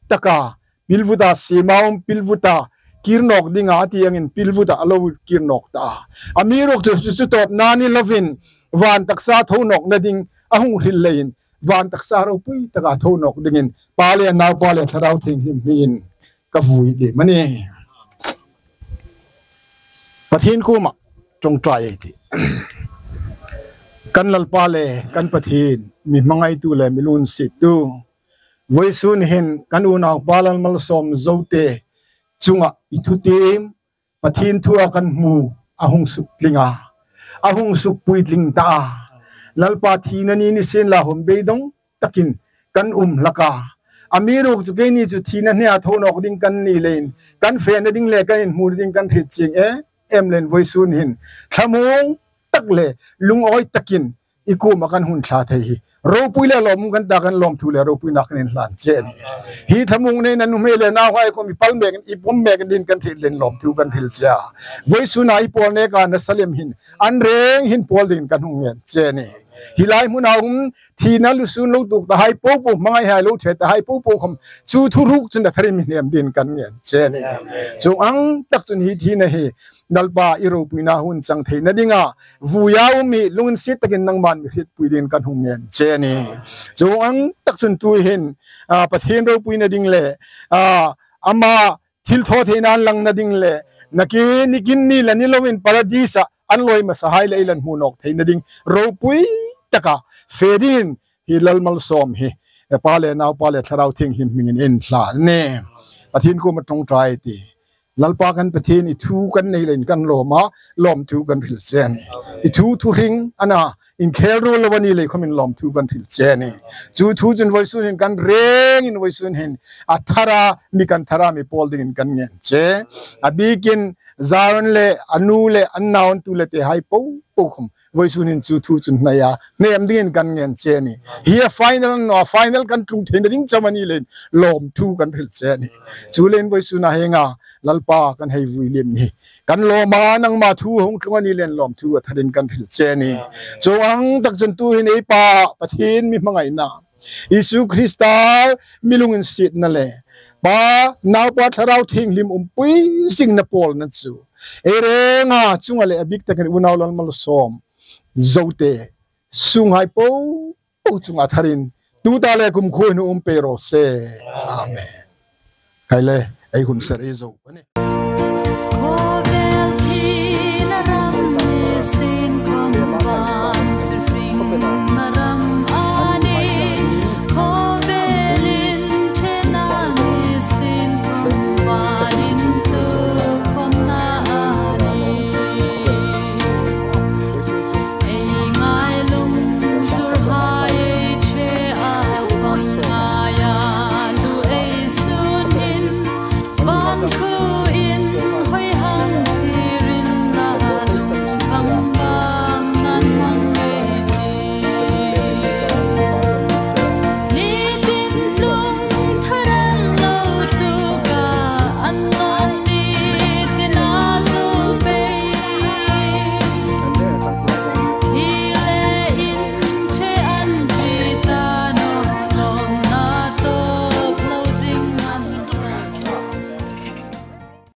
taka pilvuta sima um pilvuta kir nawk dinga a ti angin pilvuta a lo kir nawk ta. Amiruokchu chu, chu tawpna ni lovin van taksa tho nawkna ding a hung hril leiin van taksa ropui taka tho nawk dingin Pa le Naupa le Thlarau Thienghlim hmingin ka vui lem a nih. Pathien kuoma ṭawngṭai ei tih. Kan Lalpa le kan Pathien, mi hmangaitu le mi lunginsiettu, vawisun hin kan unaupa Lalmalsawm Zote chunga i thutiem, Pathien thua kan hmu a hung suktling a, a hung sukpuitling ta a. Lalpa, thina ni ni sien la hawm beidawng takin kan um hlak a. Amiruokchu keini chu thina hnea tho nawk ding kan ni leiin kan fena ding le kan inhmu ding kan hriet chieng em em leiin vawisun hin thlamuong tak le lungawi takin i kuoma kan hung thla thei hi ropui le lawmum kan ta, kan lawmthu le ropuina kan inhlan che a nih. Hi thlamuong neina nuhmei le nauhai khawm i pal mek, i pawm mek dingin kan hriet leiin lawmthu kan hril che a. Vawisuna i pawl neka nasa lem hin an reng hin pawl dingin kan hung ngen che a nih. Hi lai hmuna um thina lusun lo tuok tahai popo, hmangaihai lo ṭhe tahai popo khawm chu thuruk chun a tharin mi hnem dingin kan ngen che a nih. Chuong ang tak chun hi thina hi Lalpa, i ropuina hun chang theina dinga vuia um mi lunginsiet takin nangman mi hrietpui dingin kan hung ngen che a nih. Chuong ang tak chun tuhin, a, Pathien ropuina ding le, a, ama thilthawtheina an langna ding le, nakin nikin ni la ni lovin Paradis-a an lawi hmasahai le ei la hmu nawk theina ding ropui taka fe dingin hi Lalmalsawm hi, e, Pa le Naupa le Thlarau Thienghlim hmingin ei hlan a nih. Pathien kuoma ṭawngṭai ei tih. Lalpa kan Pathien, i thu kan nei leiin kan lawm a, lawmthu kan hril che a nih. I thu thuhring a na, inkhel ruol lo a ni lei khawmin lawmthu kan hril che a nih. Chu thu chun vawisun hin kan rengin vawisun hin a thara, mi kan thara mi pawl dingin kan ngen che. A bikin Zion le a nu le an naunu le tehai popo khawm vawisun hin chu thu chun hnaia hnem dingin kan ngen che a nih. Hi a final an naw a, final kan tlung theina ding chauh a ni leiin lawmthu kan hril che a nih. Chuleiin vawisuna hienga Lalpa kan hei vui lem hi kan lawm a, nangma thu hung tlung a ni leiin lawmthu a tharin kan hril che a nih. Chuong ang tak chun tuhin ei Pa Pathien mi hmangaina, Isu Krista mi lunginsietna le Pa, Naupa, Thlarau Thienghlim umpui zingna pawlna chu ei renga chunga le a bik takin unau Lalmalsawm Zote sunghai popo chunga tharin tuta le kumkhuoin um pei raw se. Amen. Khai le, ei hun ser ei zo a nih.